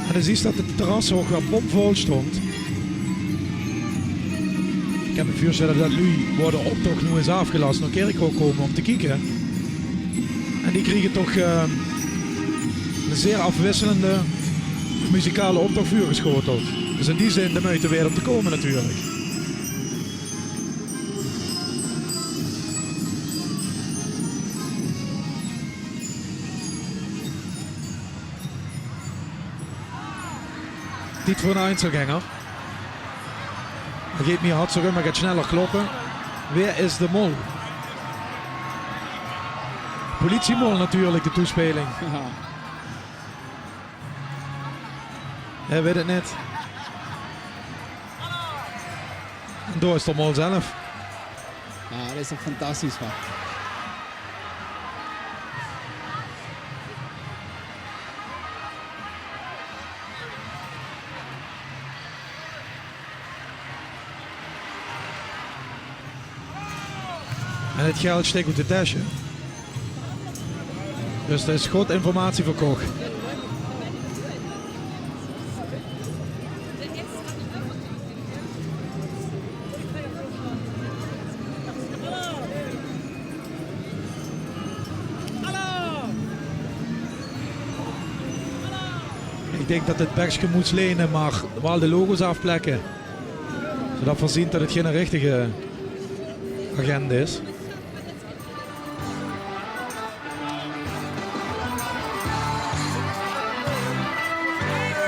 En dan zuus se dat 't terras ouch waal popvol stóng. Ich kin mich veurstelle dat luuj, wo de optoch noe is aafgelas, nao Kirchroa kómme óm te kieke. En die kriege toch, eh, 'n zeer aafwisselende muzikale optoch veurgesjoteld. Dus in die zin de meujte waerd óm te kómme natuurlik. Tied veur 'nen Einzelgänger. Dao geit mien hart zoe ummer get sneller kloppe. Wae is de mol? Politiemol natuurlik, de toespieling. Jao. Hae weit 't neet. En dao is de mol zelf. Jao, dat is toch fantastisch, wa? En 't geld stik oet de tesje. Dus d'r is good informatie verkoch. Ich dink dat 't bekske mós lene, mer waal de logo's aafplekke. Zoedat veer zeen dat 't gein richtige agent is.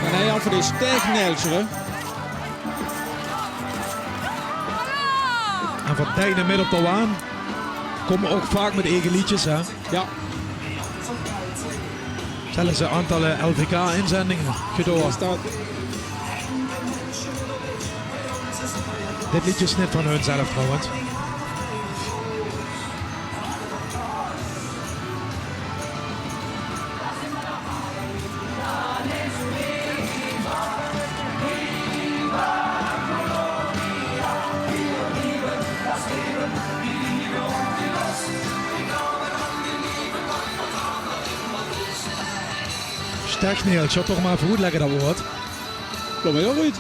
En hie al veur de Stechnielsjer. En van Dijn en Middeltouw aan kómme ouch vaak mit eige leedjes, hè? Jao. Zelfs 'n aantal, eh, L V K-inzendinge gedoon. Is dat? Dit leedje is neet van hun zelf trouwens. Stechniel, ich zal toch mer effe oetlègke dat woord. Kump hiel good.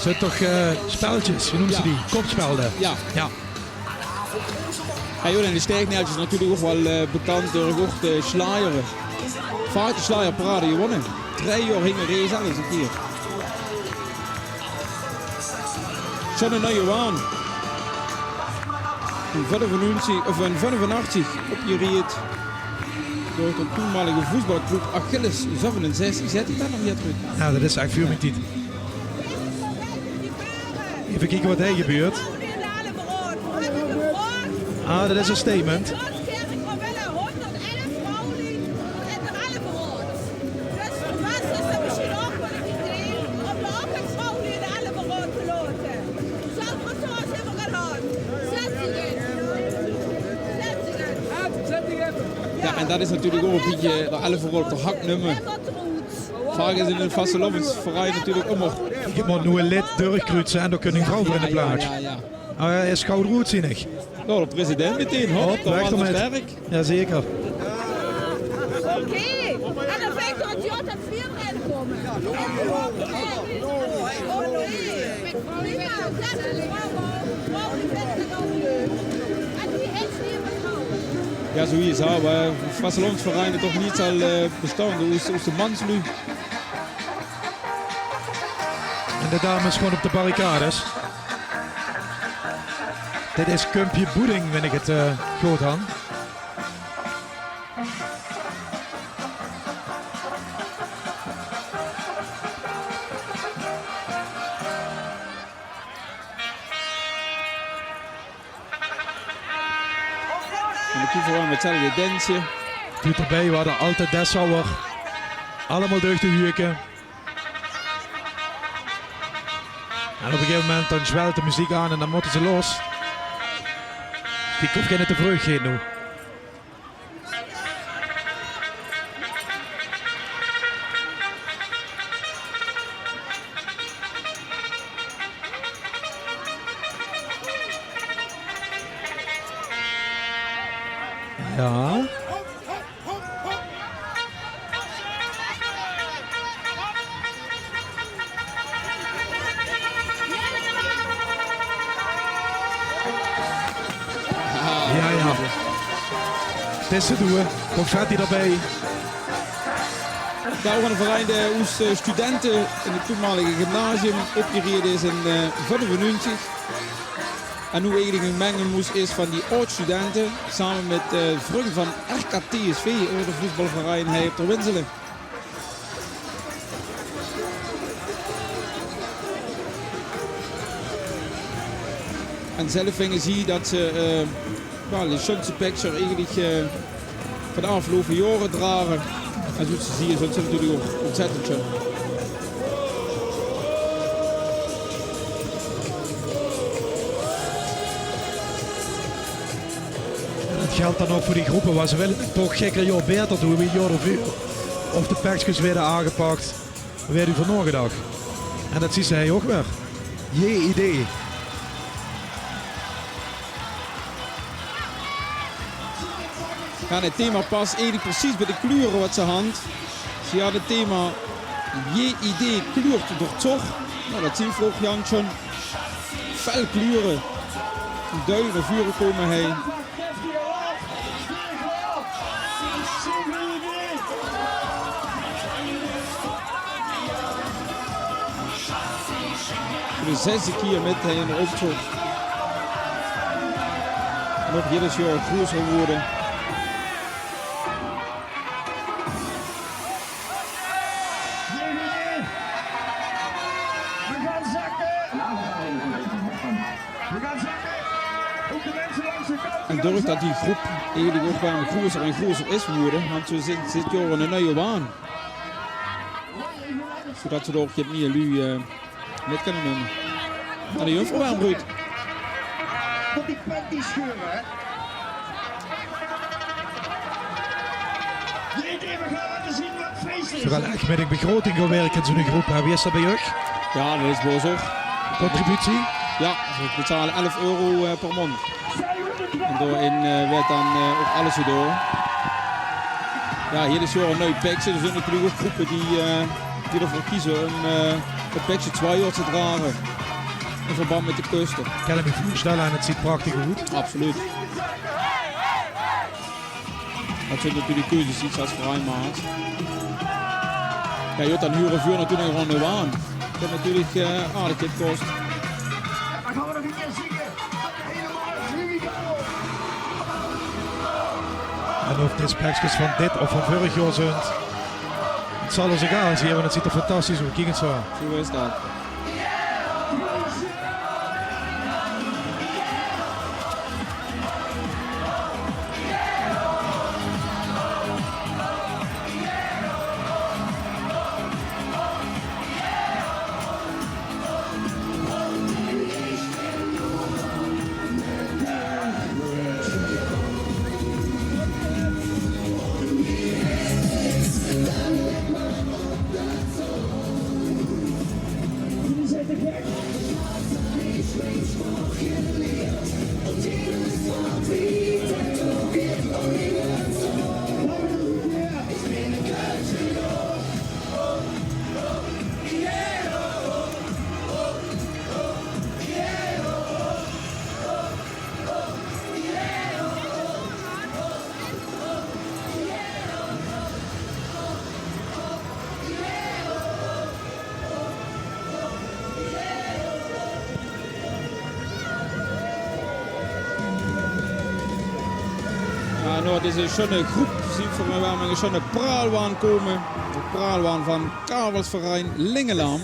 Zeen toch, eh, speldjes, wie neump ze die? Kopspelde. Jao. Jao. Jao, en de Stechnieltjes natuurlik ouch waal, eh, bekantj door good te slajere. Vaak de slajerparade gewónne. Drei jaor hingeree zelfs 'ne kier. Zoe'n nuie waan. In vijfennegentig, of in vijfenachtig opgerieëd door de toenmalige voetbalclub Achilles zevenenzestig. Zit ich dat nog neet good? Jao, dat is eigelik veur mien tied. Effe kieke wat hie gebeurt. Ah, det is ein statement. Jao, en det is natuurlik ouch ein bietje de Elveraod op de hak numme. Vaak is in ein vastelaovesverein natuurlik ummer. Ich mót noe ein lid durchkreuze en dan kóns se ein vrouw veur in de plaats. Jao, jao, jao. Ah, hae is gauw d'roet, zeen ich. Noe, de president meteen, hop, weg d'rmit. Jao, zeker. Oké. En dan vinj ich det jao, det veer d'rin kómme. Oh, nee. Prima, zet 'm gewoon. Vrouw, die vinje 't allemaol leuk. En die is hie mevrouw. Jao, zoe is 't, mer vastelaovesvereine toch neet zal, eh, bestaon oet, oet de mansluuj. En de dames gewoon op de barricades. Dit is Kumpje Boeding, wen ich 't, eh, good han. En de kiever waor mit 'tzelfde densje. Doot d'rbie, waor d'r altied Dessauer. Allemaol durch de huuke. En op ein gegaeve moment dan zwelt de meziek aan en dan mótte ze los. Kiek of geine te vreug geit noe. Jao. Jao, jao. 't Is te doon. Confetti d'rbie. Dao ouch ein verein dae oet, eh, studente in 't toenmalige gymnasium opgeriech is in, eh, vijfennegentig. En noe eigelik ein mengelmoes is van die aod-studente, same mit, eh, vrung van R K T S V, ouch ein voetbalverein hie op de Winsele. En zelf vinge ze det ze, eh, waal de sjoenste pekske eigelik, eh, van de aafgeloupe jaore drage. En zoe te zeen zeen ze natuurlik ouch ontzettend sjoen. En det geldj dan ouch veur die gróppe, want ze wille 't toch eder jaor baeter doon wie 't jaor d'rveur. Of de pekskes waere aangepak, waer euver naogedach. En det zuus se hie ouch weer. Jee idee. Jao, 't thema pas eigelik precies bie de kleure wat ze hant. Ze hant 't thema J I D kleurt door toch. Noe, det zuus se ouch, Jan, sjoen. Väöl kleure die duidelijk nao veure kómme, hè. Veur de zesde kier mit, hè, in de optoch. Nog eder jaor groeter weure. En doordat die groep eigelik ouch waal groeter en groeter is gewore, want ze zeen dit jaor 'ne nuie waan. Zoedat ze d'r ouch get mieë luuj, eh, mit kinne numme. En de juffrouw waal bruut. Tot die panty scheure, hè? Ze gaon ech mit ein begroting gaon wirke in zoe'n groep, hè. Wie is det bie uch? Jao, det is bie ós ouch. Contributie? Jao, ze betale elf euro, eh, per maond. En dao-in, eh, weurt dan, eh, ouch alles gedaon. Jao, eder jaor ein nuuj pekske. D'r zeen natuurlik ouch groepe die, eh, die d'rveur keze óm, eh, 't pekske twie jaor te drage. In verband mit de kóste. Kan ich mich veurstelle, en 't zuut prachtig oet. Absoluut. Det zeen natuurlik keuzes die se es verein maaks. Jao, jao, dan hure veer natuurlik nog ein waan. Det natuurlik, eh, aardig get kós. En of dit pekskes van dit of van veurig jaor zunt, 't zal ós egaal zeen, want 't zuut d'r fantastisch oet. Kiek ins aan. Zoe is det. Jao, noe, dit is 'n sjoene groep. Zuut v'r mer waal 'n sjoene praalwaan kómme. De praalwaan van Carnavalsverein Lingelam.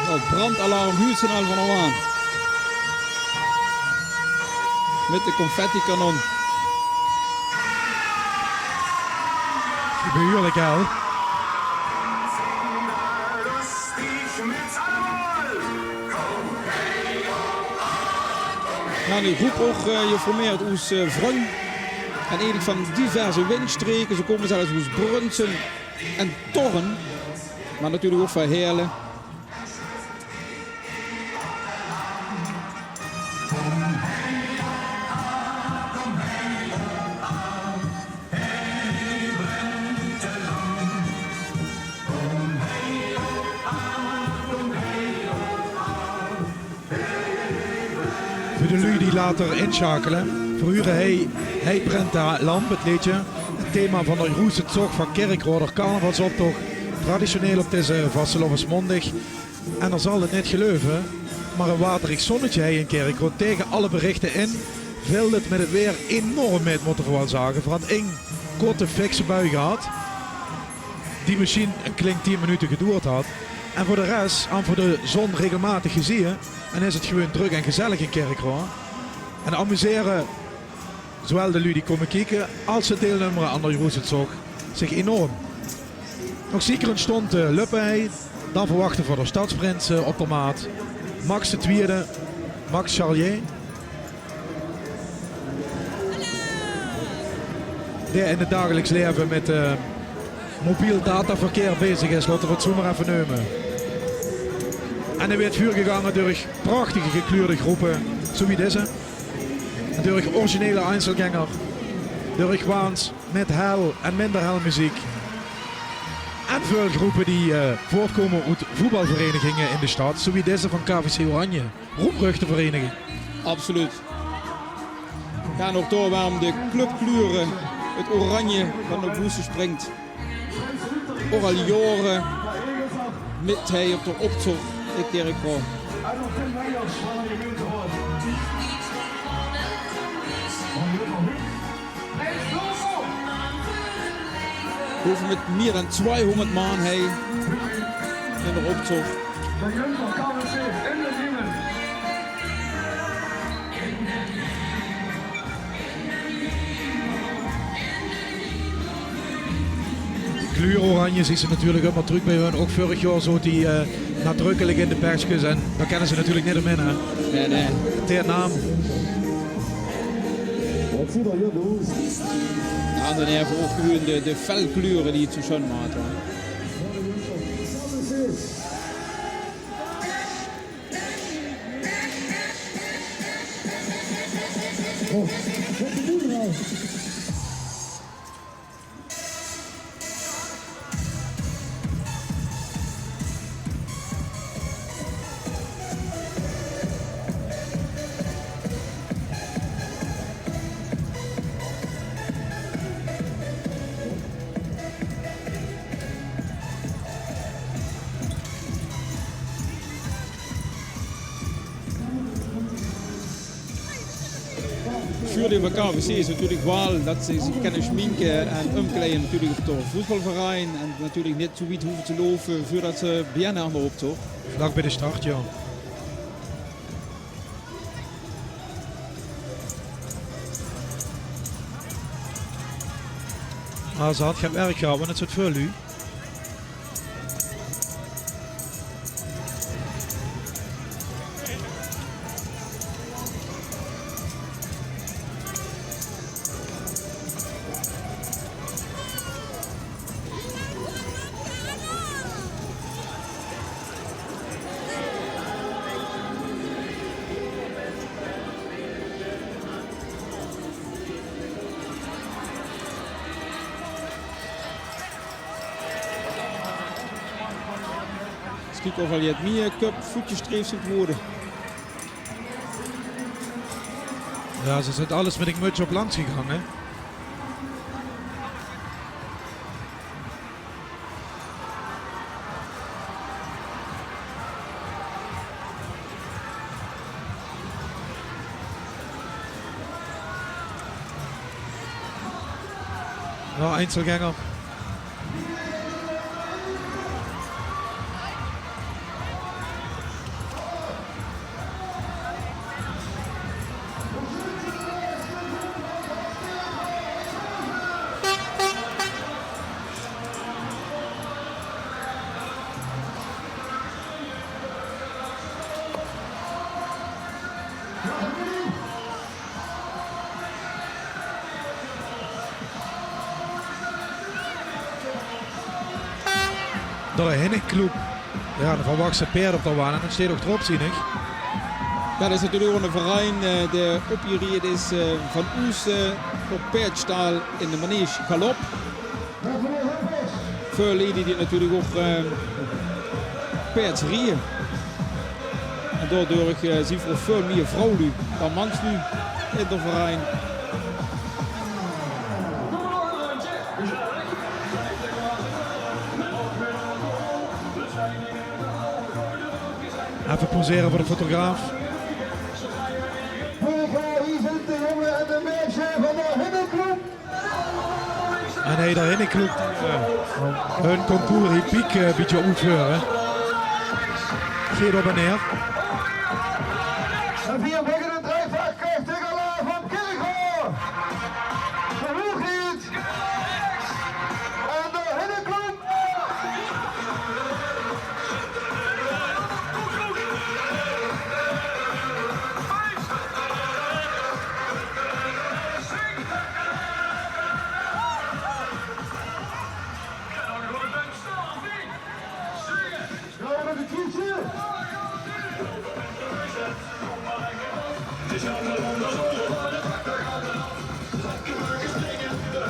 Oh, brandalarm, huursjoen al van de waan. Mit de confettikanon. Behuurlik, hè? Jao, de groep ouch, eh, geformeerd oes, eh, vrun en eigelik van diverse windstreke. Ze kómme zelfs oes Brunssum en Thorn, mer natuurlik ouch van Heerle. Veur de luuj die later insjakele, v'r hure Hei, Hei brent de lamp, 't leedje, 't thema van de groete tog van Kirchroa, de carnavalsoptoch, traditioneel op deze vastelaovesmaondig. En geer zalt 't neet geleuve, mer e waterig zonnetje hei in Kirchroa. Taenge alle berichte in vilt 't mit 't weer enorm mit, mótte v'r waal zage. V'r hant ein korte fikse bui gehad, die mesjiens 'n klein tien minute gedoerd had. En veur de res hant v'r de zon regelmaotig gezieë en is 't gewoon drök en gezellig in Kirchroa. En amusere zowaal de luuj die kómme kieke, es de deilnummere aan de groete tog zich enorm. Nog zieker 'ne sjtond te löppe hei. Dan verwachte v'r de sjtadsprins, eh, op de maat. Max de Twiede, Max Charlier. Dae in 't dagelijks laeve mit, eh, mobiel dataverkeer bezig is, laote v'r 't zoe mer effe neume. En hae weurt veurgegange door prachtige gekleurde groepe, zoe wie deze. Natuurlik originele Einzelgänger, durch waans mit hel en minder hel meziek. En väöl groepe die, eh, voortkómme oet voetbalvereniginge in de sjtad, zoe wie deze van K V C Oranje. Roemruchte vereniginge. Absoluut. Jao, en ouch dao waeróm de clubkleure, 't oranje wat nao boete springk. Ouch al jaore mit hei op d'r optoch in Kirchroa. Bove mit mier dan twiehóngerd man hei in d'r optoch. Kleur oranje zuus se natuurlik ummer trök bie hun. Ouch vörig jaor zoot die, eh, nadrökkelik in de pekskes en dao kènne ze natuurlik neet umhin, hè. Nae, nae. D'r naam. Jao, en dan effe ouch gewoon de, de felkleure die 't zoe sjoen maak, hè. Veurdeil van K V C is natuurlik waal det ze zich kènne sjminke en umkleie natuurlik op d'r voetbalverein en natuurlik neet zoe wied hove te loupe veurdet ze beginne aan d'r optoch. Vlak bie de start, jao. Ah, ze had get werk gehad, want 't zoot väöl luuj. Kiek of al jet mieë köp voetjestreef zint woorde. Jao, ze zint alles mit ein mutsje op langs gegange. Jao, Einzelgänger. D'r Hinnikclub. Jao, dan verwachs se paerd op de waan en dan steit ouch d'rop, zeen ich. Jao, det is natuurlik ouch eine verein, eh, dae opgerich is, eh, van oes, eh, op paerdstaol in de manege Galop. Väöl liede die natuurlik ouch, eh, paerd rieje. En daodurch, eh, zeen v'r ouch väöl mieë vrouwluuj dan mansluuj in de verein. Effe pauzere veur de fotograaf. Hie zint de jónge en de maedje van de Hinnikclub. En hie d'r Hinnikclub, eh, hun concours hippique, eh, bietje oetveure. Geit op en neer. En veer moge de dreifach krachtig alaaf op Kirchroa. De hoegheid. En de Hinnikclub.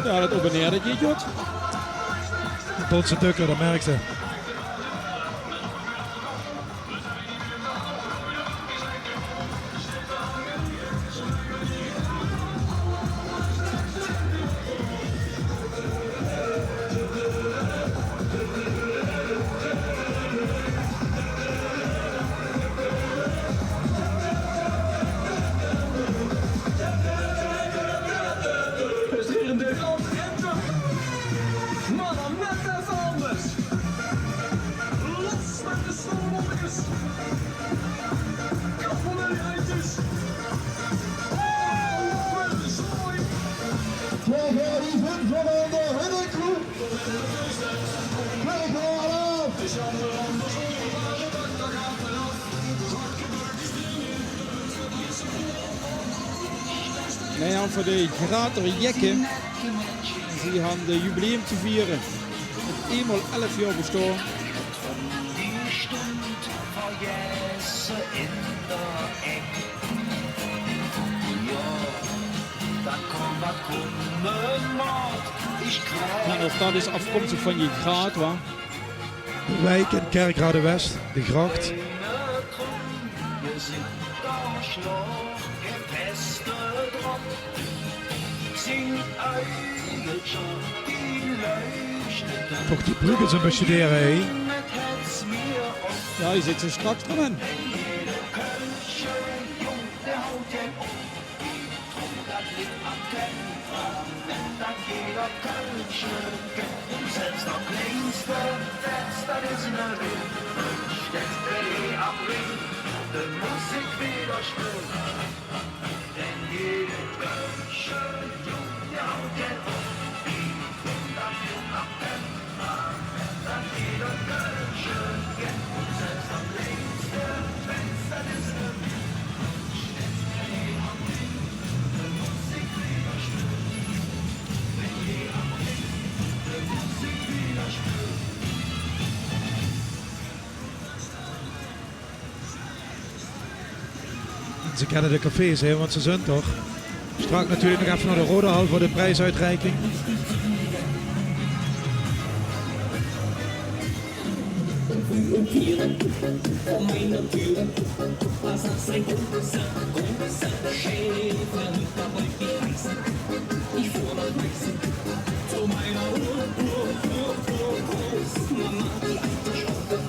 Jao, det op en neer, det geit good. Botse dökker, det merks se. Presterende Enter. Manne, net effe anders. Los met de snowboarders. Kappelnerijtjes. Oh, wat een zooi. Jao, jao, die vindt van de Hinnikclub. Krijg al af. Nae, jao, veur de Grater Jekke. Zie han de jubileum te viere. Het einmaol elf jaor bestaon. Jao, of det is aafkomstig van de Graat, wa? De wijk in Kerkrade-West, de gracht. Toch die brug ins bestudere, hè. Jao, hie zit ze straks nog in. Ze kenne de cafés, hè, want ze zunt toch. Straks natuurlik nog effe nao de Rodehal veur de prijsuitreiking. Und Tiere vor meiner Türe. Da saß ein großer, großer Schäfer, der wollte mich beißen. Ich fuhr nach Meißen zu meiner Ur-, Ur-, Ur-, Ur-, Urgroßmama, die alte Schaukel,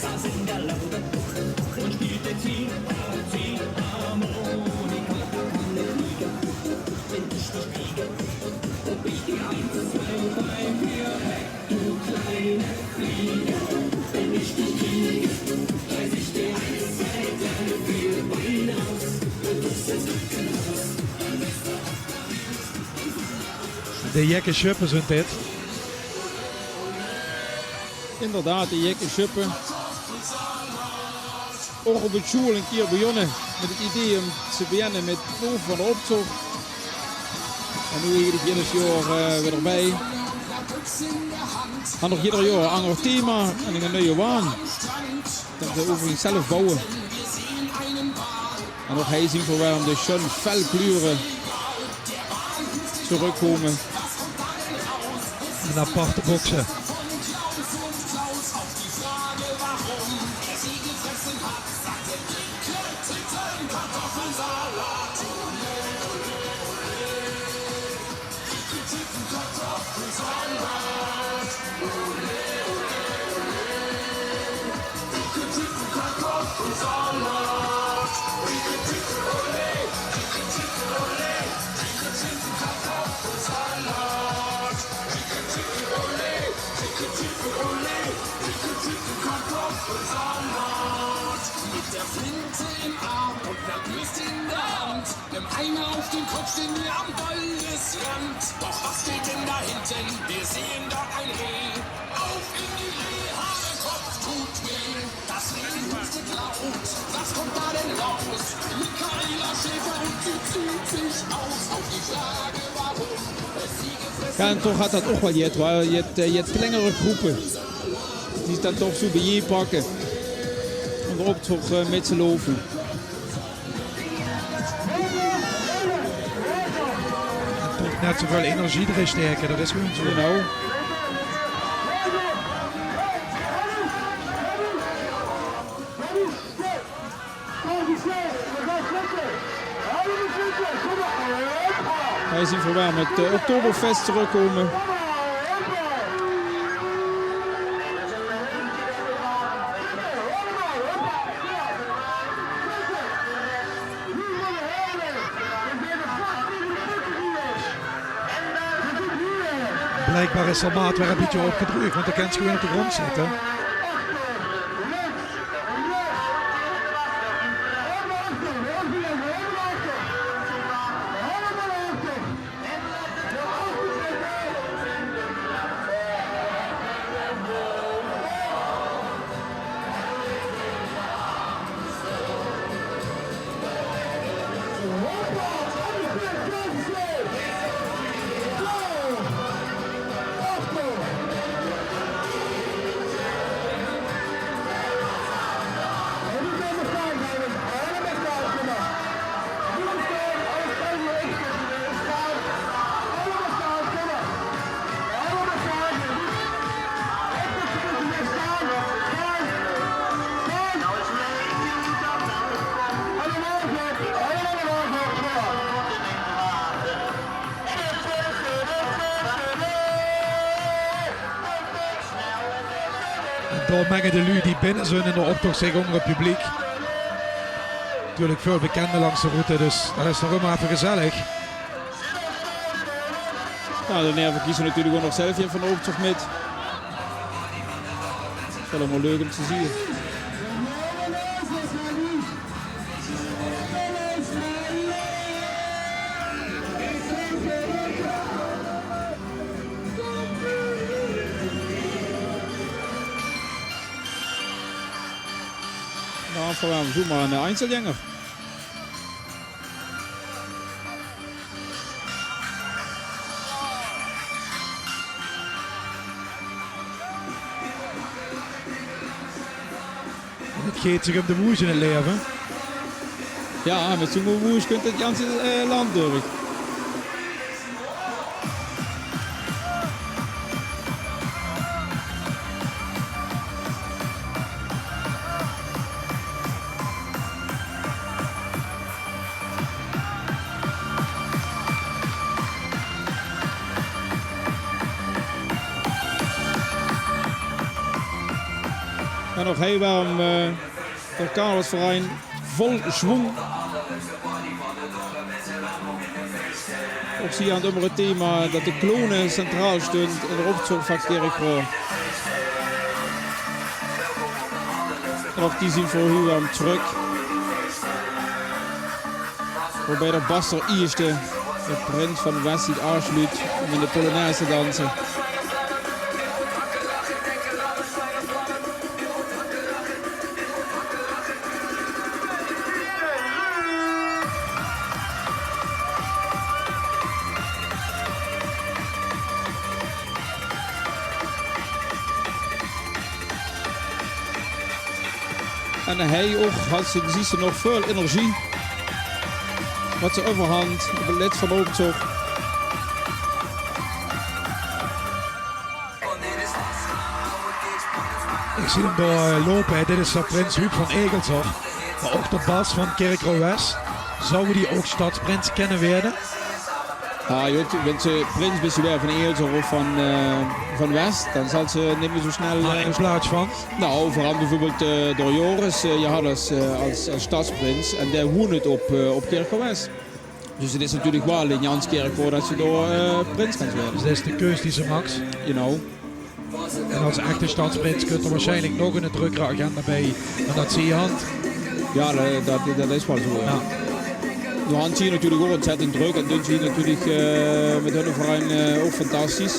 saß in der Laube und spielte Zieh-, Ziehharmonika. Da kam eine Fliege, wenn ich dich kriege, ob ich die eins, zwei, drei, vier, hey, du kleine Fliege, wenn ich dich kriege, reiß ich dir eins, zwei, drei, vier Beine aus und du sitzt im Krankenhaus. De Jekke Sjöppe zunt dit. Inderdaad, de Jekke Sjöppe. Ouch op 't sjoel ein kier begonne mit 't idee óm te beginne mit 't lope van d'n optoch. En noe eigelik jidder jaor, eh, weer d'rbie. Han nog jidder jaor ein anger thema en ein nuie waan. Det ze euverigens zelf bouwe. En ouch hie zeen v'r weer de sjoen felkleure trökkómme. En aparte bokse. Mit der Flinte im Arm und 'ner Bürste in der Hand, dem Eimer auf den Kopf, stehen wir am Waldesrand. Doch was steht denn da hinten? Wir sehen dort ein Reh. Auf in die Rehhalle, Kopf tut weh. Das Reh hustet laut. Was kommt da denn raus? Michaela Schäfer und sie zieht sich aus. Auf die Frage, warum es sie gefressen hat. Jao, en toch hat det ouch waal jet, waal jet, eh, jet klengere gróppe die 't dan toch zoe bie-ein pakke óm d'r optoch, eh, mit te loupe. Toch net zoeväöl energie d'rin sjtèkke, det is gewoon zoe. Genau. Hie zeen v'r weer mit, eh, Oktoberfest trökkómme. Bliekbaar is d'r maat weer e bietje opgedreug, want d'r kins se gewoon op de grónd zitte. En dao menge de luuj die binne zeen in d'r optoch zich ónger 't publiek. Natuurlik väöl bekende langs de route, dus det is nog ummer effe gezellig. Jao, de Nerve kieze natuurlik ouch nog zelf hie van d'r optoch mit. Is allemaol leuk óm te zeen. Noe, v'r höbbe zoemer eine Einzelgänger. En 't geit zich óm de woesj in 't laeve. Jao, mit zoe'n woesj kunt 't ganse, eh, land durch. En ouch hei werm, eh, de carnavalsverein vol schwung. Ouch zie aan 't ummer 't thema dat de clown centraal stunt in d'r optoch vaan Kirchroa. En ouch die zien veur hei werm trök. Woebij d'r Bas d'r ieësjte, de prins vaan West, ziech aafsjluut um in de polonaise te danse. En hei ouch had ze, ziech ze nog väöl energie. Wat ze euverhand op 't lèts vaan d'r optoch. Iech zien 'm dao, eh, loupe, hè. Dit is d'r prins Huub van Egels, huur. Meh ouch d'r Bas vaan Kirchroa West. Zouw dee ouch stadsprins kinne weëde? Ah, joh, wens te prins bis geweëde vaan Egels of vaan, eh, vaan West, daan zals te neet mie zoe snel, eh, in plaots vaan? Nou, veural beveurbeeld, eh, d'r Joris, eh, Johannes, eh, es, es stadsprins. En dee woent op, eh, op Kirchroa West. Dus 't is natuurlek wel in Janskirchroa dat ze dao, eh, prins kins weëde. Dus dat is de keus die ze maak. You know. En es echte stadsprins kunt 'r waarsjienlek nog 'n drökkere agenda bij, meh dat zien hant. Jao, dat, dat, dat is wel zoe, jao. Jao. Noe hant ze natuurlek ouch ontzettend drök en dunt ze natuurlek, eh, mèt hunne verein, eh, ouch fantastisch.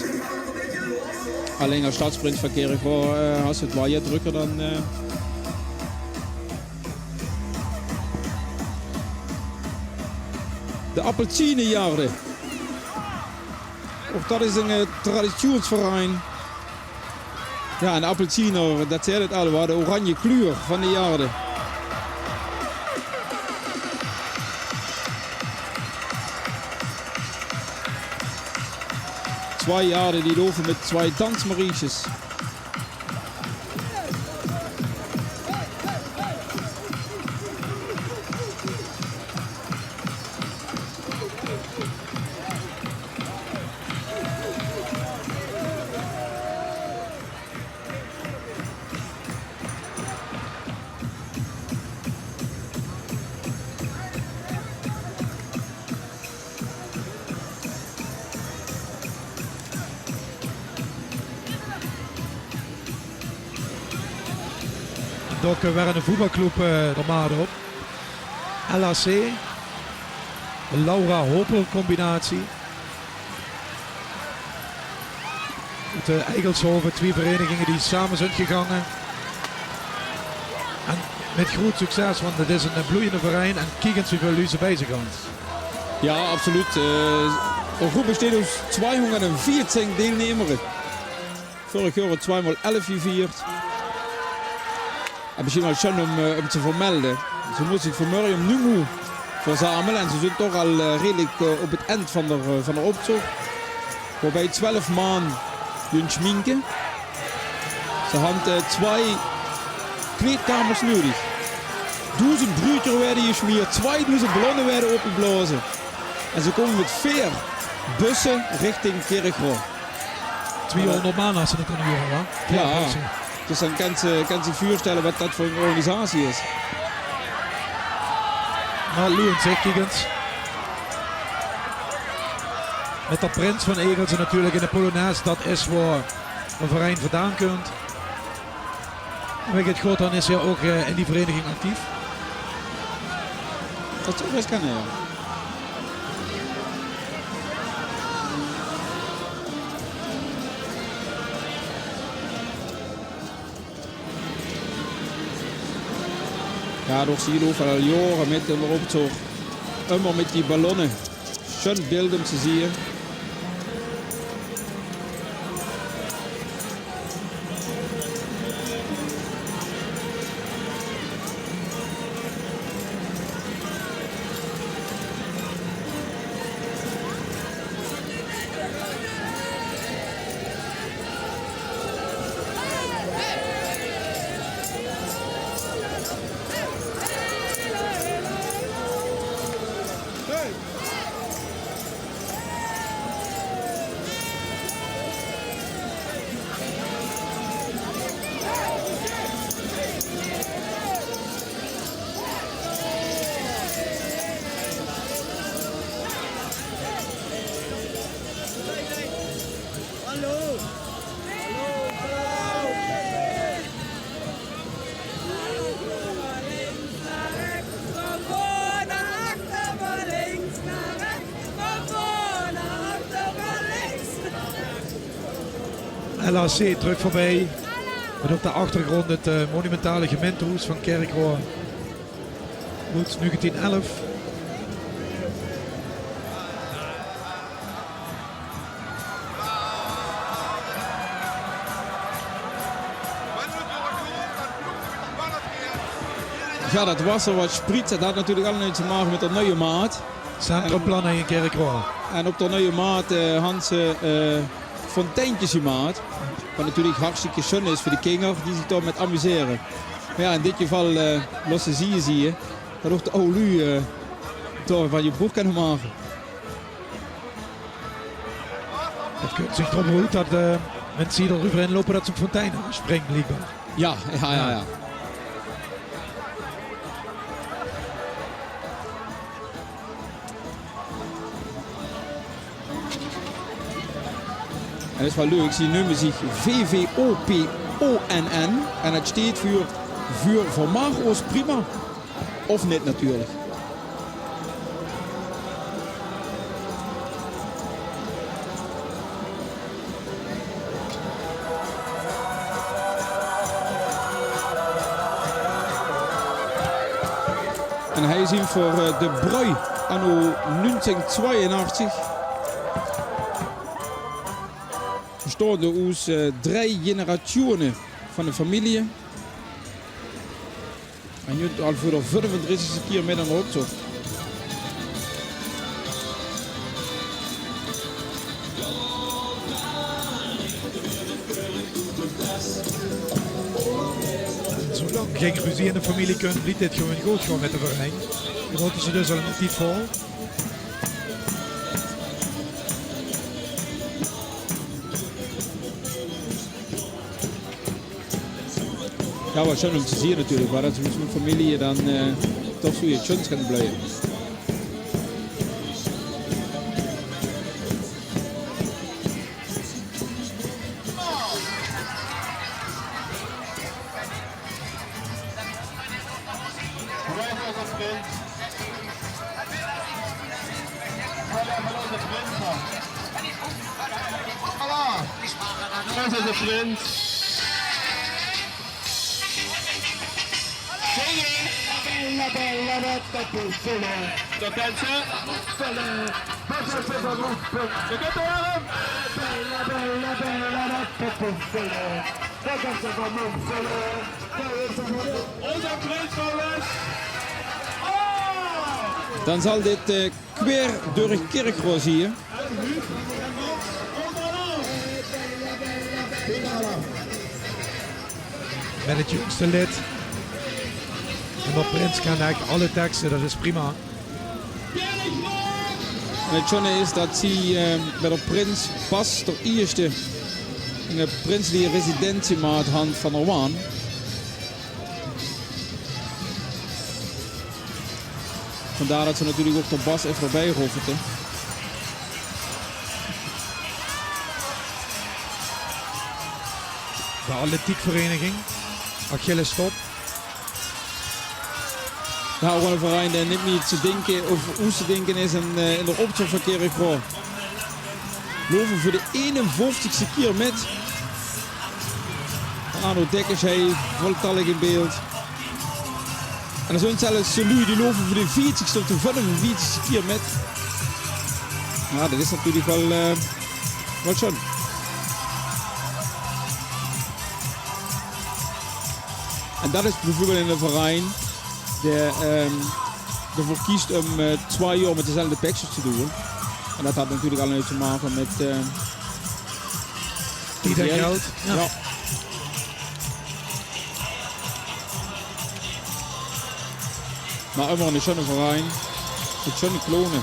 Allein es stadsprins vaan Kirchroa, eh, has te 't wel get drökker daan, eh, de Appelzienerjarde. Ouch dat is 'n, eh, traditioensverein. Jao, 'n Appelziener, dat zeet 't al, wa, de oranje kleur vaan de jarde. Twie jarde die loupe mèt twie dansmariesjes. Dao kump weer 'n voetbalclub, eh, d'r maat op. L H C. De Laura Hopel combinatie. Oet, eh, Eigelshove, twie vereniginge die same zunt gegange. En mèt groet succes, want 't is 'n bloeiende verein. En kiek ins wieväöl luuj ze bij ziech hant. Jao, absoluut. Eh, de groep besteit oet twiehóngerdveertien deilnummere. Vörig jaor twiemaol elf gevierd. En mesjiens wel sjoen um, eh, um te vermelde. Ze mote ziech vaanmörge um nege oor verzamele en ze zunt toch al, eh, redelek, eh, op 't ind vaan d'r, eh, vaan d'r optoch. Woebij twelf maan junt schminke. Ze hant, eh, twie kleedkamers nudig. Doezend bruudjer weëde jesjmeerd, twiedoezend ballonne weëde opgeblaoze. En ze koume mèt veer busse richting Kirchroa. Twiehóngerd maan, es ze dat daan huuere, hè? Jao. Jao, precies. Dus daan kins te, kins te diech veurstèlle wat dat veur 'n organisatie is. Meh loe, zègk iech ins. Mèt d'r prins vaan Egels natuurlek in de polonaise, dat is wao 'n verein vaandaan kump. En wee 't good, daan is 'r ouch, eh, in die vereniging actief. Dat zouw bès kinne, jao. Jao, door Silo vaan al jaore mèt in d'r optoch. Ummer mèt die ballonne. Sjoen beeld um te zieë. L H C trök veurbie. Mit op de achtergróndj 't, eh, monumentale gemeintehoes van Kirchroa. Oet negentien elf. Jao, dat wasser wat sjpriet, dat haet natuurlik allemaol te make mit de nuuje maat. Centrumplan in Kirchroa. En op de nuuje maat, eh, hant ze, eh, fonteintjes gemaat. Wat natuurlik hartstikke sjun is veur de kinger die zich dao mit amusere. Mer jao, in dit geval, eh, losse zie, zie, dat ouch de aw luuj, eh, dao van gebroek kinne make. 't Kump zich d'rop oet dat, eh, minse die d'r euverin loupe, dat ze 'n fontein aanspringe, bliekbaar. Jao, jao, jao, jao. En dat is waal leuk, ze neume zich V V O P O N N en dat sjteet veur Vuur Vermaag Oos Prima. Of nit natuurlik. En hie zien v'r, eh, De Brui anno nuungtieën twieënachtig. Bestaonde oes, eh, drei generatsjoene van de femilie. En noe al veur de vijfendertigste kier mit aan de optoch. Zoelang gein ruzie in de femilie kump, blief dit gewoen good gaon mit de verein. Genote ze dus al 'n tied vol. Jao, waal sjoen um te zieë natuurlik, mer dat is mit zoe'n femilie dan, eh, toch zoe get sjoens kan blieje. Voilà. Dat is de prins. Zinge. Bella, bella, dat is de prins. Zo kent ze. Bella, bella, dat is de prins. Zo kent ze hem. Bella, bella, bella, dat is de prins. Onze prins van West. Oh! Dan zal dit, eh, quer durch Kirchroa zieë. Mit 't jóngste lid. En de prins kan eigelik alle tekste, dat is prima. En 't sjoene is dat zie, eh, mit de prins pas d'r ierste 'n prinselie residentiemaat hant van d'r waan. Vandaar dat ze natuurlik ouch d'r bas effe d'rbie roffete. De atletiekvereniging, Achilles Top. Jao, ouch waal 'ne verein dae neet mie te dinke of oes te dinke is in, eh, in d'r optoch van Kirchroa. Loupe veur de eenenvoftigste kier mit. Arno Dekkers hie voltallig in beeld. En d'r zunt zelfs luuj die loupe veur de veertigste of de viefenvietigste kier mit. Jao, dat is natuurlik waal, eh, waal sjoen. En dat is bieveurbeeld 'ne verein dae, ehm, d'rveur kiest um, eh, twie jaor mit dezelfde peksjes te doon. En dat haet natuurlik allemaol te make mit, eh, tied en geld. Jao. Mer ummer 'ne sjoene verein. Mit sjoene clowne.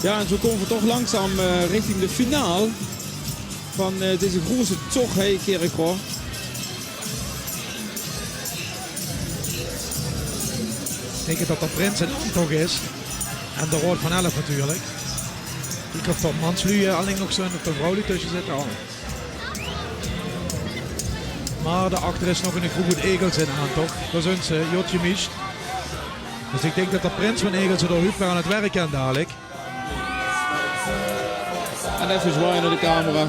Jao, en zoe kómme v'r toch langzaam, eh, richting de finaal van, eh, deze groeëse tog hie in Kirchroa. Ich dink det de prins in aantoch is. En de Raod van Elf natuurlik. Ich hoop det manslui, eh, allein nog zeen, det de vrouwlui tösse zitte al. Mer dao achter is nog ein groep oet Egelse in aantoch. Dao zeen ze, Jotje Miest. Dus ich dink det de prins van Egelse dao huup weer aan 't werk kint dalik. En effe zwaaie nao de camera.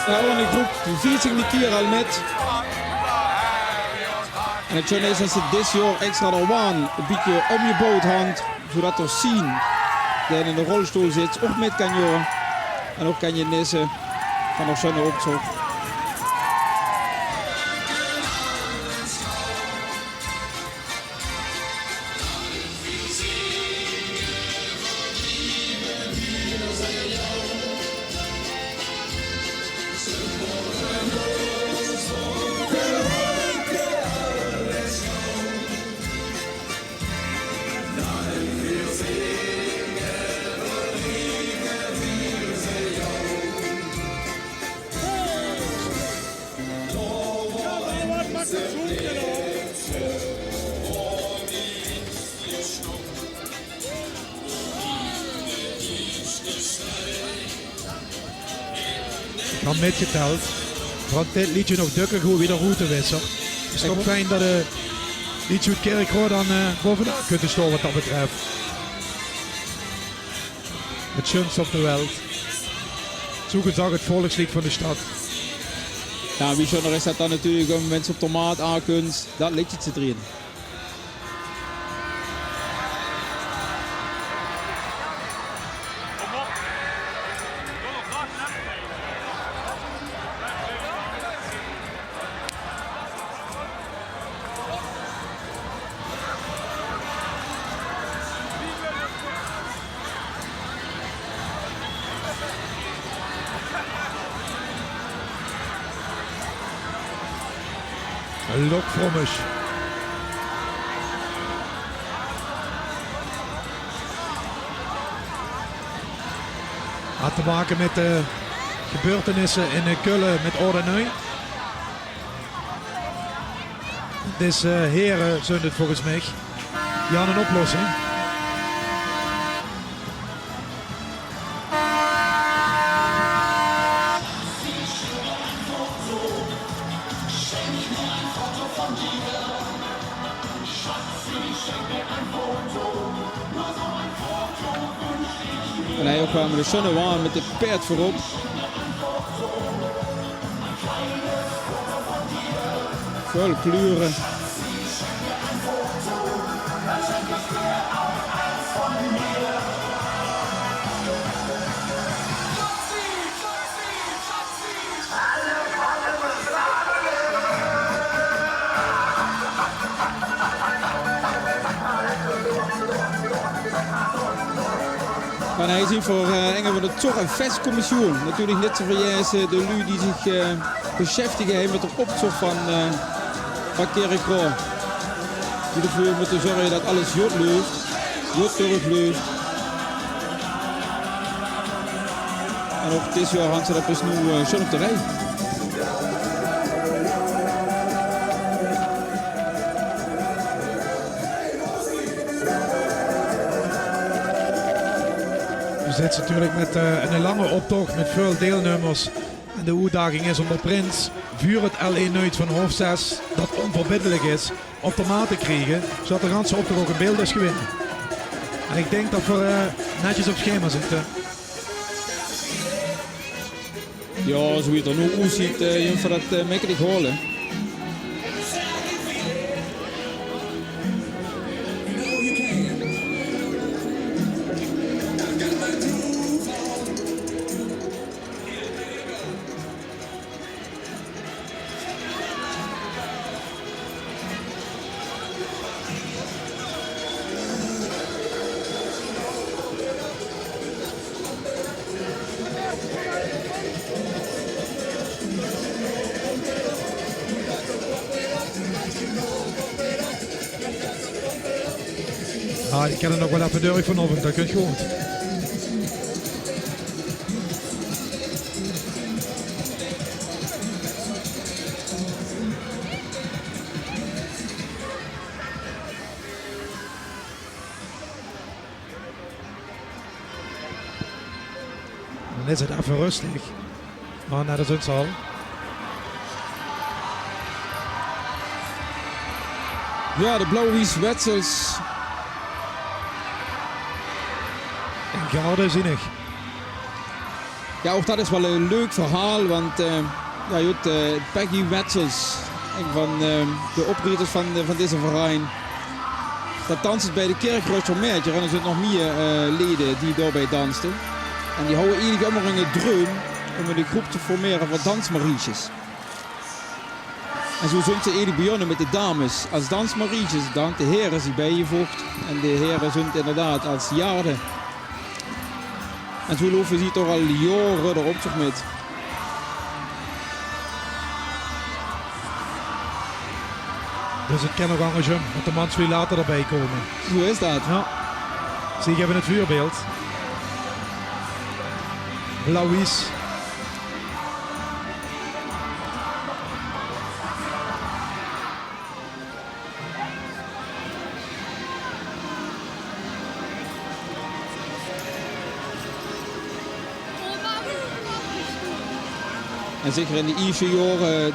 Jao, en de groep veert zich eine kier al mit. En 't sjoen is det ze dit jaor extra de waan ein bietje ómgebouwd hant, zoedet d'r zien, dae in de rolstoel zit, ouch mit kan jaoge. En ouch kan genete van de sjoene optoch. Ich han mitgeteld. Want dit leedje nog dökker good wie de Roetewisser. Is toch fijn det de leedjes oet Kirchroa dan, eh, bovenaan kinne staon wat det betröf. 't Sjunste op de welt. Zoe gezag 't volksleed van de stad. Jao, wie sjoener is det dan natuurlik óm, wens se op de maat aankums, det leedje te drieje. Lokfrommes. Had te make mit de gebeurtenisse in Kölle mit Orde Nui. Deze here zeen 't volges mich. Die han 'n oplossing. En hie ouch weer mit de sjunne waan, mit de paerd veurop. Väöl kleure. Mer hie zeen v'r, eh, enge van de Tog- en Festcommissioen. Natuurlik neet te vergaete, eh, de luuj die zich, eh, besjeftige hie mit de optoch van, eh, van Kirchroa. Die d'rveur mótte zörge det alles good löp, good trök löp. En ouch dit jaor hant ze det dus noe, eh, sjoen op de rij. V'r zitte natuurlik mit, eh, 'ne lange optoch mit väöl deilnummers. En de oetdaging is óm de prins veur 't L E Nuit van haof zès, det ónverbiddelik is, op de maat te kriege, zoedet de ganse optoch ouch in beeld is geween. En ich dink det v'r, eh, netjes op schema zitte. Jao, zoe wie 't d'r noe oetziet, eh, jump v'r det, eh, mekkelik haole. Ah, die kènne nog waal effe durch vanaovend, dat kump good. Dan is 't effe rustig. Mer net es 't zal. Jao, de Blauw-Wies Wetzels. En Garde, zeen ich. Jao, ouch dat is waal e leuk verhaol, want, eh, jao, good, eh, Peggy Wetzels, ein van, eh, de oprieters van, eh, van deze verein, dat danste bij de Kirchröscher Mädjer. En d'r zunt nog mieë, eh, lede die daobij danste. En die hawwe eigelik ummer 'ne dreum um 'ne groep te formere van dansmariesjes. En zoe zunt ze eigelik begonne mit de dames es dansmariesjes, dan de here is die bijgevoogd. En de here zunt inderdaad es jarde. En zoe loupe ze toch al jaore d'r optoch mit. Dus 't kin ouch angersum, dat de manslui later d'rbij kómme. Zoe is dat. Jao. Zie, ich höb 't veurbeeld. Blauw-Wies. En zeker in de ierste jaore, eh,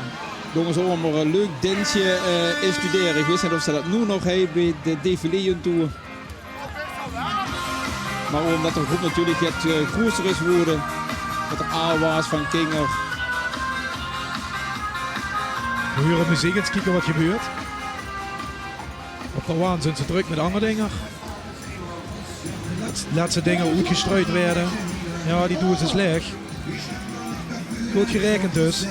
dónge ze ouch ummer e leuk dinsje, eh, instudere. Ich wis neet of ze dat noe nog höbbe, de defilé en toe. Mer ouch umdat de groep natuurlik get, eh, groeter is gewore, get aafwaas van kinger. Veer hure meziek, ins kieke wat gebeurt. Op de waan zunt ze drök mit anger dinger. Lets-, letse dinger oetgestruid waere. Jao, die doeëze is laeg. Good geraekend dus.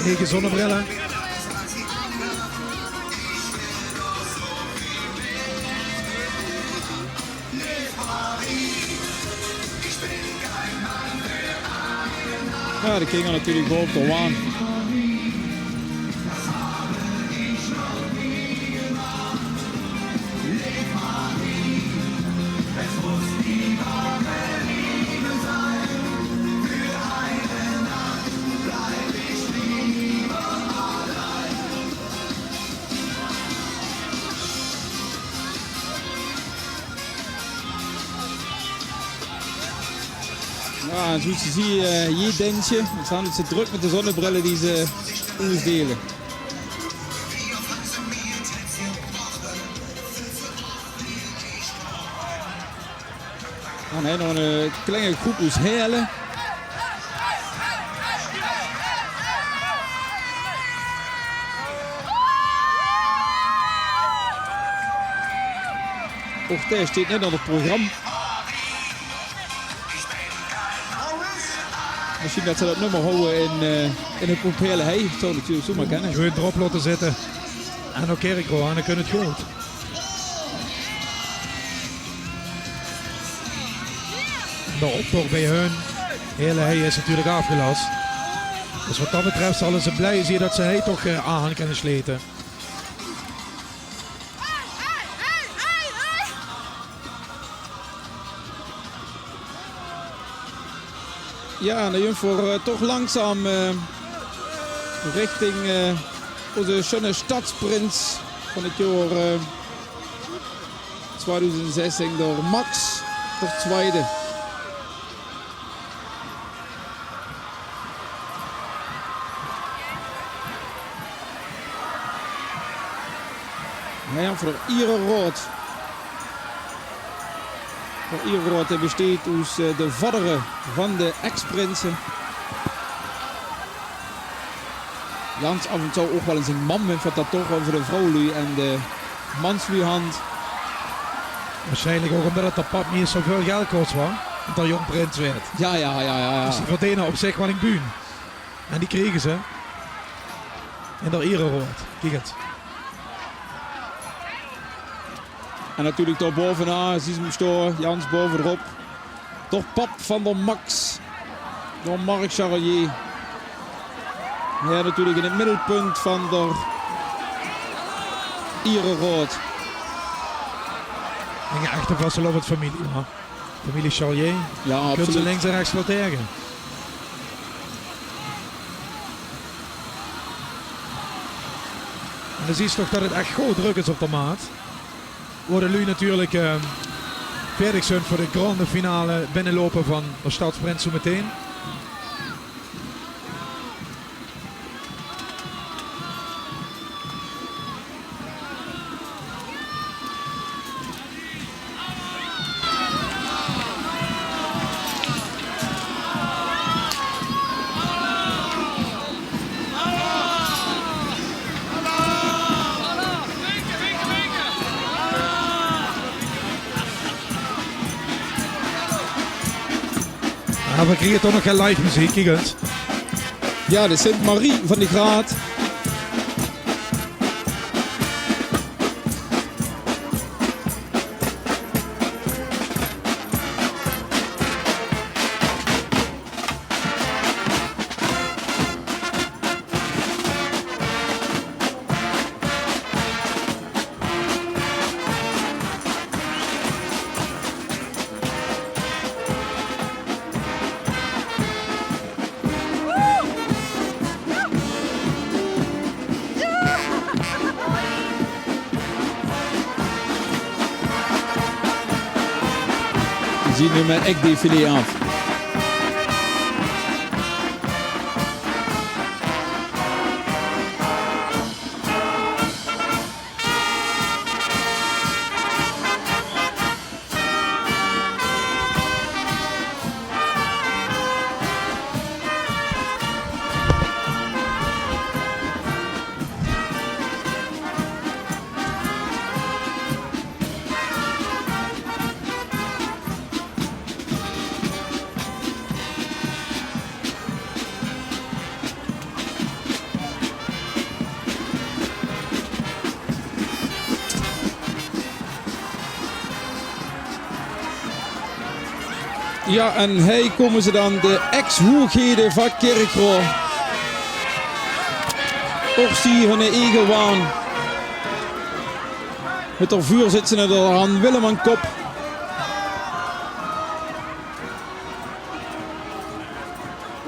Eige zonnebrille. Jao, de kinger natuurlik bove op de waan. Jao, en zoewie ze zeen, eh, hie dinsje. Ze zeen drök mit de zonnebrille die ze oetdeile. Dan höbbe v'r nog 'n, eh, klein groep oes Heële. Ouch dae steit neet op 't program. Mesjien dat ze dat nummer hawwe in, eh, in de groep Heële Hei. Zou natuurlik zoemer kinne. Gewoon d'rop laote zitte. En oké, Rico, en dan kump 't good. De optoch bij hun, Heële Hei, is natuurlik aafgelas. Dus wat dat betröf zalle ze blij zeen dat ze hei toch, eh, aan kinne slete. Jao, en dan jump v'r, eh, toch langzaam, eh, richting, eh, ózze sjoeane stadsprins van 't jaor, eh, twiedoezend zestien, d'r Max, d'r twiede. Jao, jao, veur d'r iereraod. D'r iereraod, eh, besteit oes, eh, de vaddere van de ex-prinse. Jans aaf en toe ouch waal ins 'n mam, want dat toch euver de vrouwluuj en de mansluuj hant. Waarsjienlik ouch umdat 't d'r pap neet zoväöl geld kos, wa? Umdat d'r jóng prins waert. Jao, jao, jao, jao, jao. Dus die verdene op zich waal 'n buun. En die kriege ze in d'r iereraod. Kiek ins. En natuurlik dao baovenaan, zuus se 'm stoon, jans baove d'rop. D'r pap van d'r Max. Door Mark Charlier. Hae natuurlik in 't middelpunt van d'r iereraod. Ein echte vastelaovesfamilie, hè. Familie Charlier. Jao, absoluut. Kóns se links en rechs waal taenge. En dan zuus se toch det 't ech good drök is op de maat. Wo de luuj natuurlik, eh, veerdig zunt veur de grande finale binneloupe van de Stadsprins zometein. Jao, veer kriege toch nog get live meziek, kiek ins. Jao, de Sint Marie van de Graat. Zie numme ech défilé aaf. Jao, en hei kómme ze dan, de ex-hoeghede van Kirchroa. Och zie hunne eige waan. Mit d'r veurzitter, d'r Han Willem aan kop.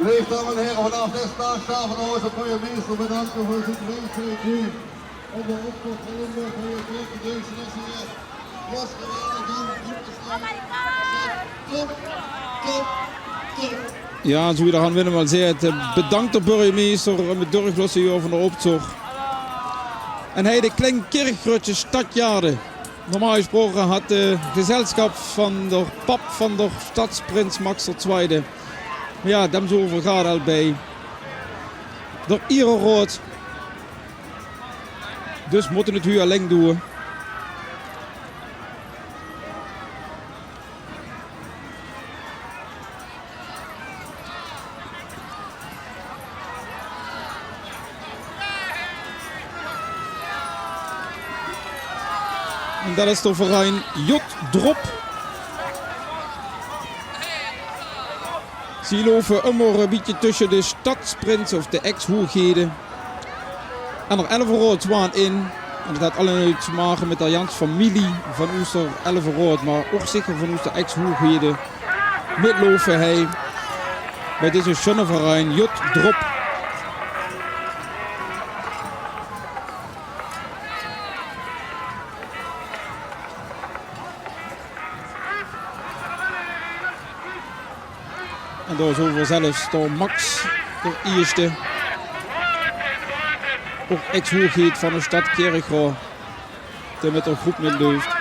Leef dames en here, vanaaf dizze plaats gaon v'r ózze burgemeister bedanke veur zien initiatief óm d'n optoch van Limburg hie te doon. Dit waas geweldeg, jóng. Top, top, top. Jao, zoe wie d'r Han Willem al zag, eh, bedank d'r burgemeister óm 't durchlosse jaor van d'n optoch. En hei de klein Kirchroadsche stadjaarde. Normaal gesproke had 't, eh, gezelschap van d'r pap van d'r stadsprins Max d'r Twiede. Mer jao, dem zoe euver gaat al bij. D'r iereraod. Dus mótte 't noe alleng doon. En dat is d'r verein J Drop. Zie loupe ummer e bietje tösse de stadsprins of de ex-hoeghede en d'r elveraodswaan in. En dat haet allemaol te make mit de ganse femilie van oos d'r elveraod, mer ouch zeker van oos d'r ex-hoeghede. Mitloupe hei bij dizze sjunne verein, J Drop. En dao is euver zelfs d'r Max d'r ierste. Ouch ex-hoeghede van de stad Kirchroa, dae mit d'r groep mitluif.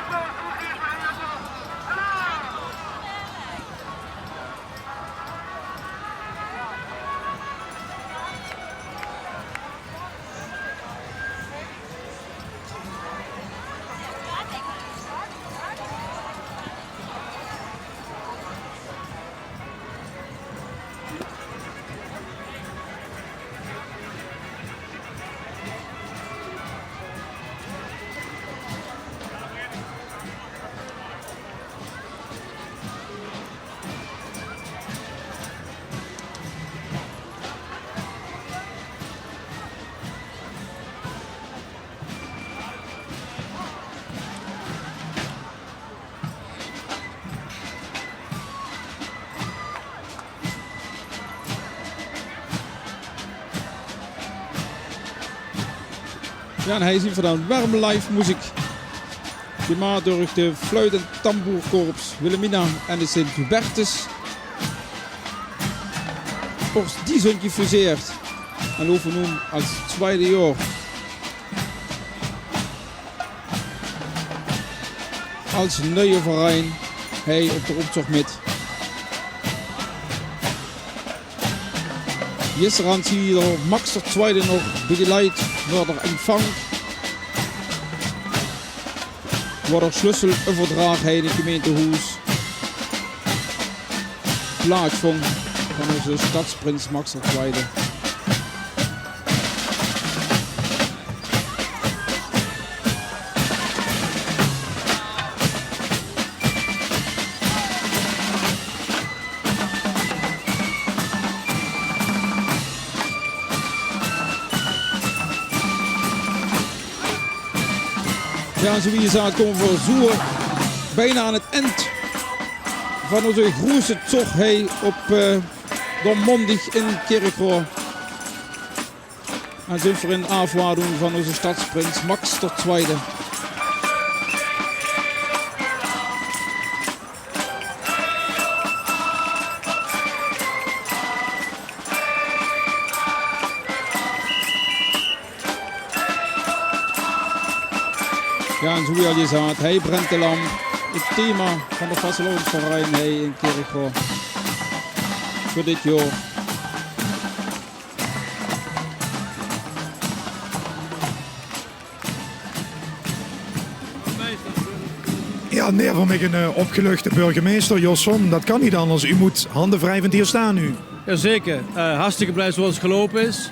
Jao, en hei zien v'r dan, werm live meziek. Gemaak door de fluit- en tamboerkorps Wilhelmina en de Sint-Hubertus. Ouch die zunt gefusieerd. En loupe noe es twiede jaor es nuje verein hei op d'r optoch mit. Gisteravend zien v'r Max d'r Twiede nog begeleid nao d'r empfang, wao d'r sleuteleuverdrach hei in 't gemeintehoes plaatsvónj van oze stadsprins Max d'r Twiede. Jao, zoe wie gezaat kómme v'r zoe bijna aan 't ind van oze groeëtste tog hei op, eh, d'r maondig in Kirchroa. En zunt v'r in aafwaarding van oze stadsprins Max d'r Twiede. Jao, en zoe wie al gezaat, hei brint de lamp. 't Thema van d'r vastelaovesverein hei in Kirchroa veur dit jaor. Jao, neer veur mich 'ne, eh, opgeluchte burgemeister, Jos Zon. Dat kan neet anders. U mót handewrievend hie staon noe. Jazeker. Eh, hartstikke blij zoals het gelopen is.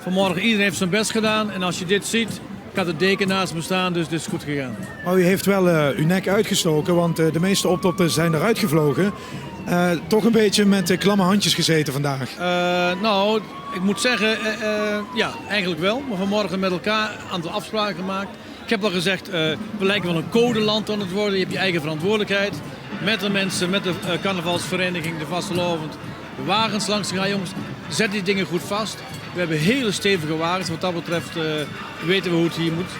Vanmorgen, iedereen heeft zijn best gedaan. En als je dit ziet, ik had de deken naast me staan, dus dit is goed gegaan. Maar u heeft wel, eh, uw nek uitgestoken, want, eh, de meeste optochten zijn eruit gevlogen. Eh, toch een beetje met, eh, klamme handjes gezeten vandaag? Eh, nou, ik moet zeggen, eh, eh, ja, eigenlijk wel. Maar vanmorgen met elkaar een aantal afspraken gemaakt. Ik heb al gezegd, eh, we lijken wel een codeland aan het worden. Je hebt je eigen verantwoordelijkheid. Met de mensen, met de, eh, carnavalsvereniging, de vastelaovend. De wagens langs te gaan, jongens. Zet die dingen goed vast. We hebben hele stevige wagens. Wat dat betreft, eh, weten we hoe het hier moet.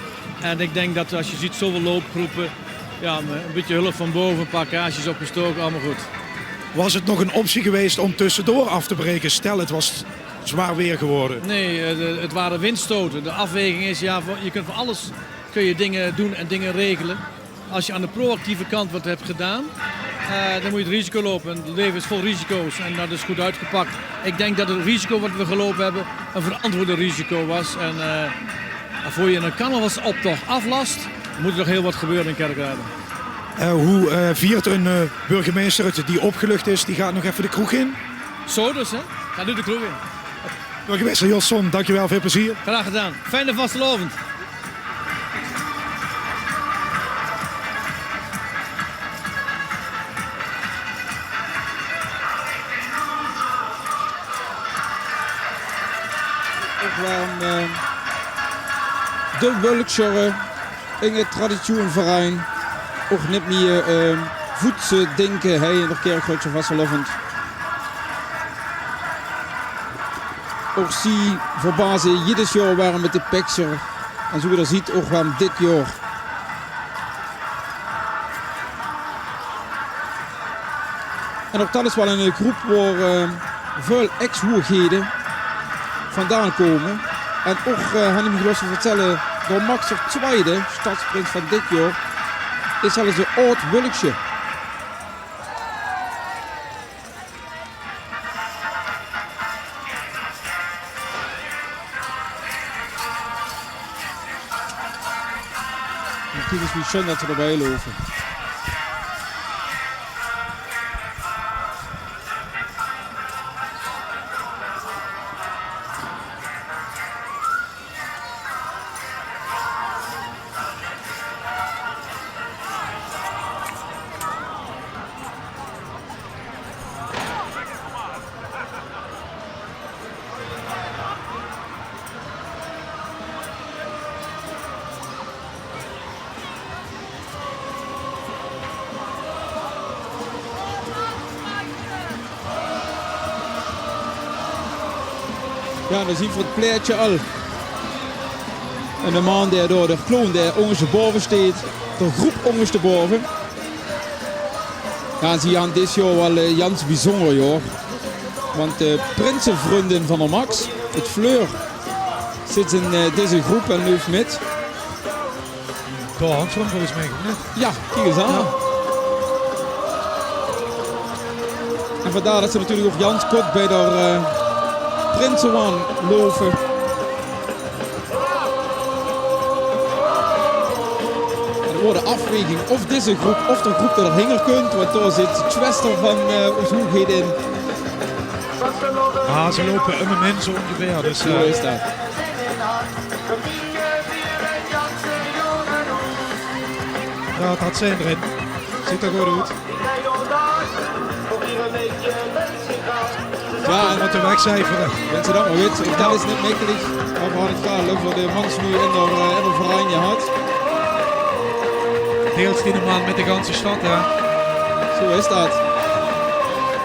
En ik denk dat als je ziet zoveel loopgroepen, ja, een beetje hulp van boven, een paar kaarsjes opgestoken, allemaal goed. Was het nog een optie geweest om tussendoor af te breken? Stel, het was zwaar weer geworden. Nee, eh, de, het waren windstoten. De afweging is, ja, voor, je kunt voor alles kun je dingen doen en dingen regelen. Als je aan de proactieve kant wat hebt gedaan, eh, dan moet je het risico lopen. En het leven is vol risico's en dat is goed uitgepakt. Ik denk dat het risico wat we gelopen hebben een verantwoorde risico was. En, eh, voor je een carnavalsoptocht aflast, moet er nog heel wat gebeuren in Kerkrade. Eh, hoe, eh, viert een, eh, burgemeester het die opgelucht is, die gaat nog even de kroeg in? Zo dus, hè? Gaat nu de kroeg in. Burgemeester Jos Zon, dankjewel, veel plezier. Graag gedaan. Fijne vastelaovend. Ouch waal, eh, de Wölksjer, eh, inge traditieënverein. Ouch neet mie, eh, voet te dinke hei in d'r Kirchroadsjer vastelaovend. Ouch zie verbaze jiedes jaor waal mit de picture. En zoe wie geer ziet, ouch waal dit jaor. En ouch dat is waal 'n groep wao, eh, väöl ex-hoeëgheden vandaan kómme. En ouch, eh, han ich mich laote vertèlle door Max d'r Twiede, stadsprins van dit jaor, is zelfs 'n aod Wölksje. En kiek ins wie sjun dat ze d'rbie loupe. Jao, dan zien v'r 't plaetje al. En de man dae dao, de clown dae óngersjtebaove sjteet, de groep óngersjtebaove. Jao, en ze hant dit jaor waal, eh, gans bezunjer jaor. Want de Prinsevrundin van d'r Max, 't Fleur, zit in, eh, deze groep en löp mit. Dao hantj ze 'm volges mich, of neet? Jao, kiek ins aan. Jao. En vandaar det ze natuurlik ouch gans kort bie d'r, eh, prinsewaon loupe. En 't weurt de aafwaeging of deze groep of de groep dae d'r hinger kump, want dao zit de sjwester van, eh, ós hoegheid in. Ah, ze loupe um 'm hin zo óngeveer, dus, eh. Zo is det. Jao, det zeen d'r in. Zuut d'r good oet. Jao, en mótte wegcijfere. Wens se det mer wits, of det is neet mekkelik. Mer v'r hadde 't gaar euver de mans noe in d'r, eh, in d'r verein gehad. Deels die man mit de ganse sjtad, hè. Zo is det.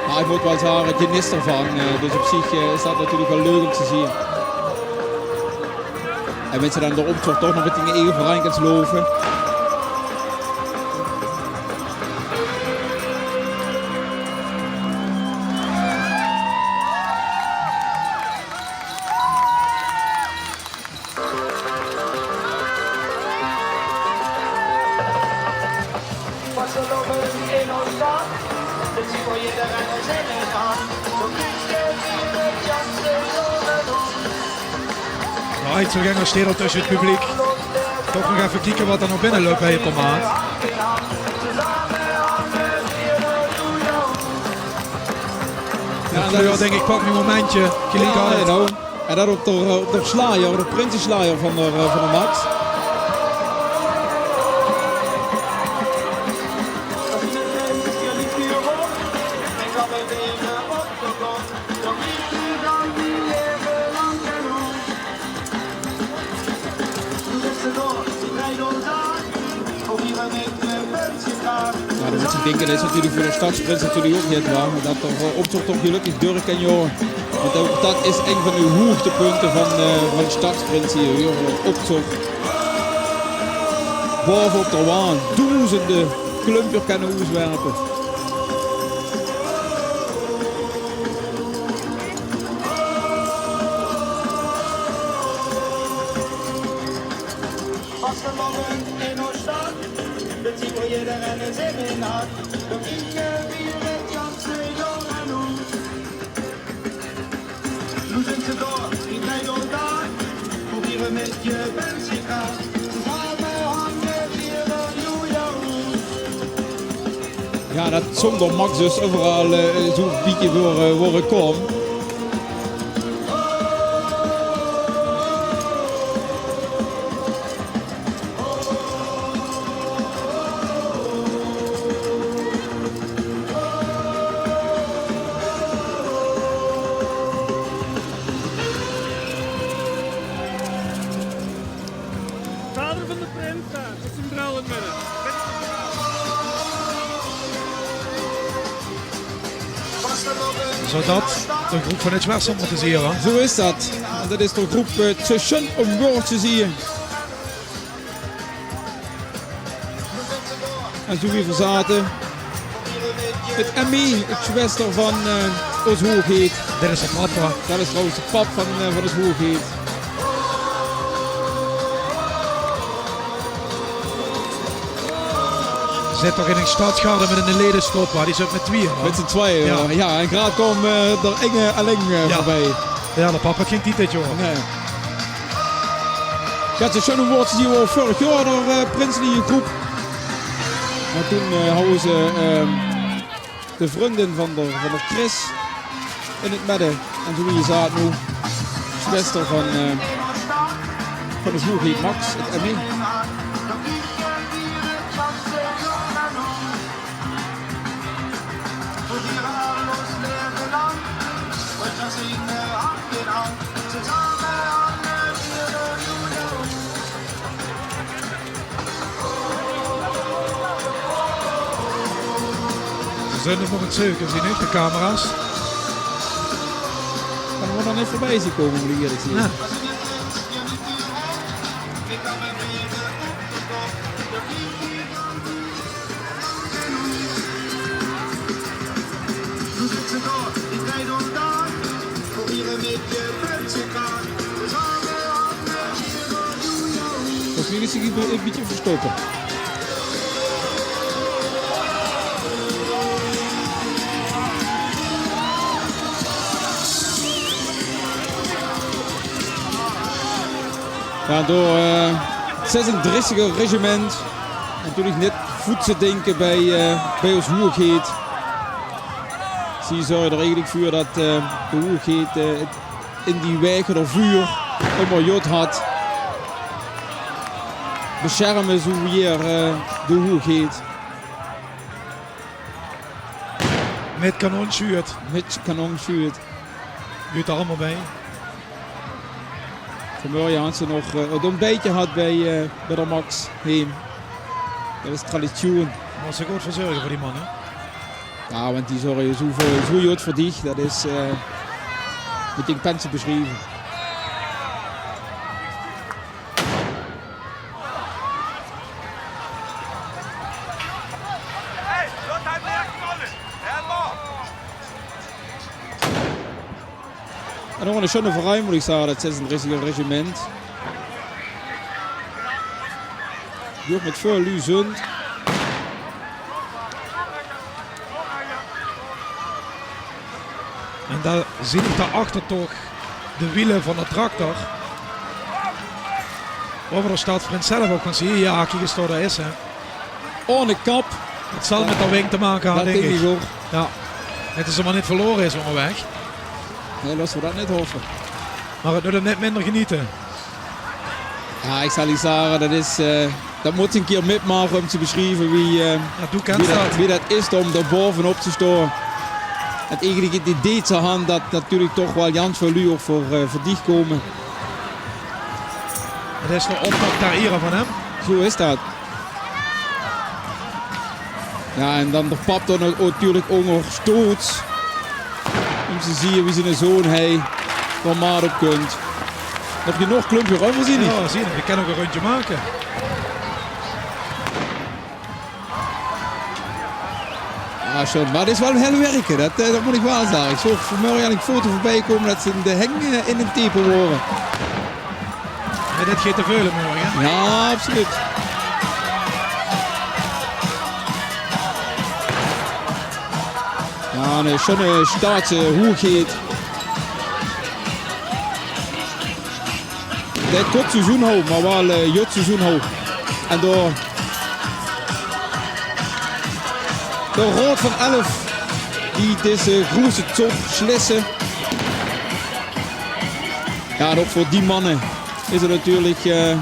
Mer ich mót waal zage, ich geneet d'rvan, eh, dus op zich, eh, is det natuurlik waal leuk um te zeen. En wens se dan d'r optoch toch nog mit dien eige verein kins loupe. Jao, Aedsselganger sjteet al tösse 't publiek. Toch nog effe kieke waat d'r nao binne löp bie 't formaat. Jao, det is, dink ich, pak noe e momentje. Geliek aan 't. Jao, jao. En det op d'r, eh, op d'r sjlajer, d'r prinsesjlajer van d'r, eh, van d'r Max. Jao, dan mót ich dinke, det is natuurlik veur de sjtadsprins natuurlik ouch neet waor, mer det d'r, eh, optoch toch gelökkig door kan gaon. Want ouch det is ein van de hoegtepunte van, eh, van de sjtadsprins hie, huur, optoch. Baove op d'r waan, doezende klumpjes kinne oeswerpe. Jao, det zóng d'r Max dus euveral, eh, zoe'n bietje veur, eh, veur 'ne clown. Vader van de prins, eh, mit zien bril in 't midde. Zouw det de groep van 't Zwerse mótte zeen, hè? Zo is det. En det is de groep, eh, Te sjun um woord te zeen. En zoe wie v'r zaote, 't Emmy, 't zjwester van, eh, ós hoegheid. Det is de pap, hè? Det is trouwens de pap van, eh, van ós hoegheid. Zit toch in 'n sjtadsgarde mit 'n ledestop, hè? Die zit mit twieë, hè? Mit zien twieë, jao. Jao, en graad kaom, eh, d'r inge alling, eh, veurbie. Jao, de pap haet gein tied dit jaor. Nae. Jao, ze sjun woord, die waor vörig jaor d'r, eh, prinselige groep. Mer toen, eh, hawwe ze, ehm, de vrundin van d'r, van d'r Chris in 't midde. En zoe wie se zaos noe, zjwester van, eh, van de hoegheid Max, 't Emmy. Ze zeen 't nog aan 't zeuke, zeen ich, de camera's. Kan 'm nog neet veurbie zeen kómme, mót ich ierlik zeen. Jao. Zich e bietje verstoppe. Ja, door, eh, zesendressige regiment. Natuurlik net voet te dinke bij, eh, bij os hoegheid. Zie zorge d'r eigelik vuur dat, eh, de hoegheid, eh, in die wege d'r vuur ummer jot had. Besjerme zoe weer, eh, de hoegheid. Mit kanonsjuut. Mit kanonsjuut. Huurt d'r allemaol bij. Vanmorge had ze nog, eh, het ontbijtje had bij, eh, bij de Max Heem. Dat is traditie. Mós se good veur zörge veur die man, hè? Ja, want die zorge zoe veur, zoe jot veur dich. Dat is, eh, mit dien pen te besjrieve. En nog 'ne sjunne verein, mót ich zage, dat zesendressige regiment. Doet mit väöl luuj zund. En dao zeen ich dao achter toch de wiele van de tractor. Wao v'r de sjtadsprins zelf ouch gaon zeen. Ja, kiek ins, dao is 'r. Ohne kap. 't Zal mit de wing te make höbbe, dink ich. Ja. 't Is 'm mer neet verlore is óngerwaeg. Nae, laot v'r dat neet hoffe. Mer 't doet 'm neet minder genete. Ja, ich zal dich zage, dat is, eh, dat mós se 'ne kier mitmake óm te besjrieve wie, eh, wie dat, wie dat is óm dao baovenop te sjtaon. En eigelik 't idee te han dat natuurlik toch waal gans väöl luuj ouch veur, eh, veur dich kómme. 't Is de optoch ter iere van häöm. Zoe is dat. Ja, en dan de pap dan natuurlik ónger sjtots. Óm te zeen wie ziene zoon hie van maat op kunt. Nog genóg klumpje euver, zeen ich. Ja, zeen ich. Ich kan ouch e rundje make. Ja, sjoon. Mer 't is waal hiel wirke. Dat, eh, dat mót ich waal zage. Ich zoog vanmorge al 'n foto veurbij kómme dat ze de heng, eh, in 't tepe wore. Mer dat geit te väöl, hè? Ja, absoluut. Ja, 'ne sjunne sjtaatse hoegheid. Neet kort seizoen hou, mer waal, eh, jot seizoen hou. En door de Raod van Elf die deze groeëse tog sjlisse. Ja, en ouch veur die manne is 't natuurlik, eh,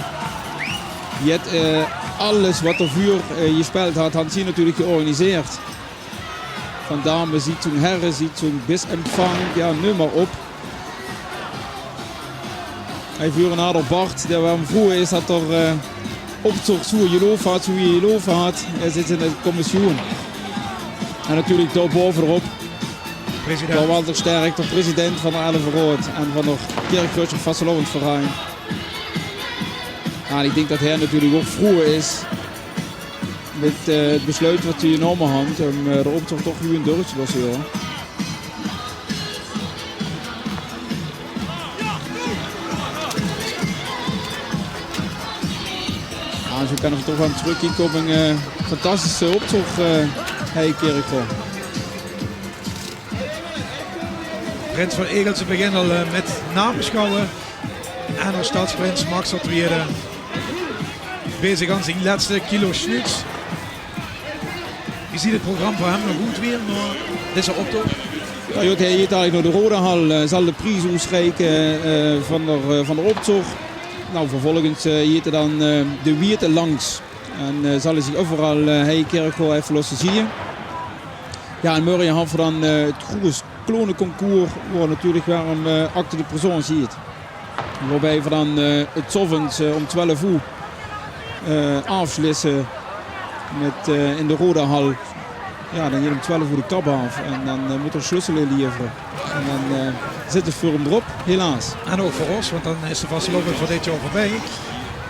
jet, eh, alles wat d'r vuur, eh, jesjpeld hat, han zie natuurlik georganiseerd. Van dame ziet zoe'n herre, ziet zoe'n bisempfang, ja, neum mer op. Hie vuur 'n ader Bart, dae waal 'n vroe is, hat d'r, eh, optoch zoe jeloof hat, zoe jeloof hat. Hae zit in de commissioen. En natuurlik dao baovenop. President. Dao Walter Sterk, de president van de Elveraod en van de Kirchroadsjer Vastelaovendverein. Ja, en ich dink dat hae natuurlik ouch vroe is mit, eh, 't besluit wat ze jenómme hant óm, eh, de optoch toch gewoon door te losse, ja. Ja, en zoe kan ich toch waal trök hie kómme. Eh, fantastische optoch, eh, hie in Kirchroa. Prins van Egelse begint al, eh, mit nabeschouwe. En de sjtadsprins Max d'r twiede bezig aan zien lètste kilo sjnuuts. Wie ziet 't program veur häöm nog oet weer nao deze optoch? Ja, jao, hae geit eigelik nao de Rodahal, eh, zal de pries oesreike, eh, van d'r, eh, van d'r optoch. Nou, vervolgens, eh, geit 'r dan, eh, de wiete langs. En, eh, zal 'r zich euveral, eh, hie in Kirchroa effe losse zieë. Ja, en mörge hant v'r dan, eh, 't groeës kloneconcours, woa natuurlik weer 'n, eh, acte de présence gieët. Woabij v'r dan, eh, 's aoves, eh, óm twelf oer, eh, aafslisse mit, eh, in de Rodahal. Ja, dan geit óm twelf oer de kap aaf en dan, eh, mót 'r sjlussele levere. En dan, eh, zitte v'r häöm d'rop, helaas. En ouch veur ós, want dan is de vastelaovend veur dit jaor veurbij.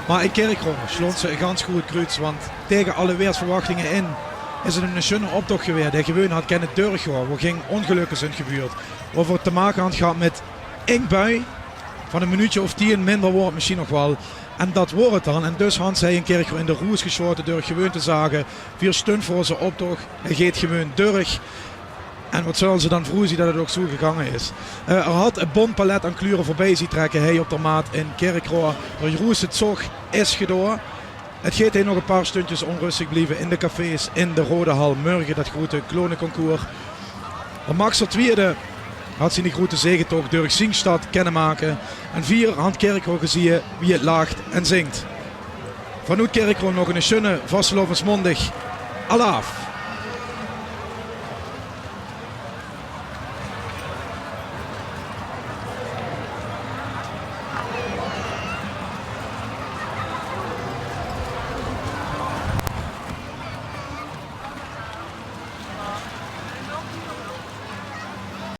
Mer in Kirchroa sjloon ze e gans good kruuts, want taenge alle weersverwachtinge in is 't 'ne sjunne optoch gewaes, dae gewoon had kènne durchgoa, woa gein óngelökke zunt gebuurd. Woa v'r te make hant gehad mit ing bui van e minuutsje of tieën, minder woar 't mesjiens nog waal. En dat woor 't dan. En dus hant ze hei in Kirchroa in de roes gesjoate durch gewoen te zage: "Vier sjtunt vuur ózze optoch, hae geet gewoen durch." En wat zulle ze dan vroe zien dat 't ouch zoe gegange is. Eh, er hat e bont palet aan kleure veurbij zien trekke hei op der Maat in Kirchroa. Der groete zog is gedoa. 't Geet hei nog e paar sjtuntjes ónröstig blieve in de cafés, in de Rodehal. Mörge dat groete clowneconcours. Der Max der Twiede hat zien groete zegetoch durch zien sjtad kinne make. En vier hant Kirchroa gezieë wie 't lach en zingk. Vanoet Kirchroa nog 'ne sjunne vastelaovesmaondig. Alaaf!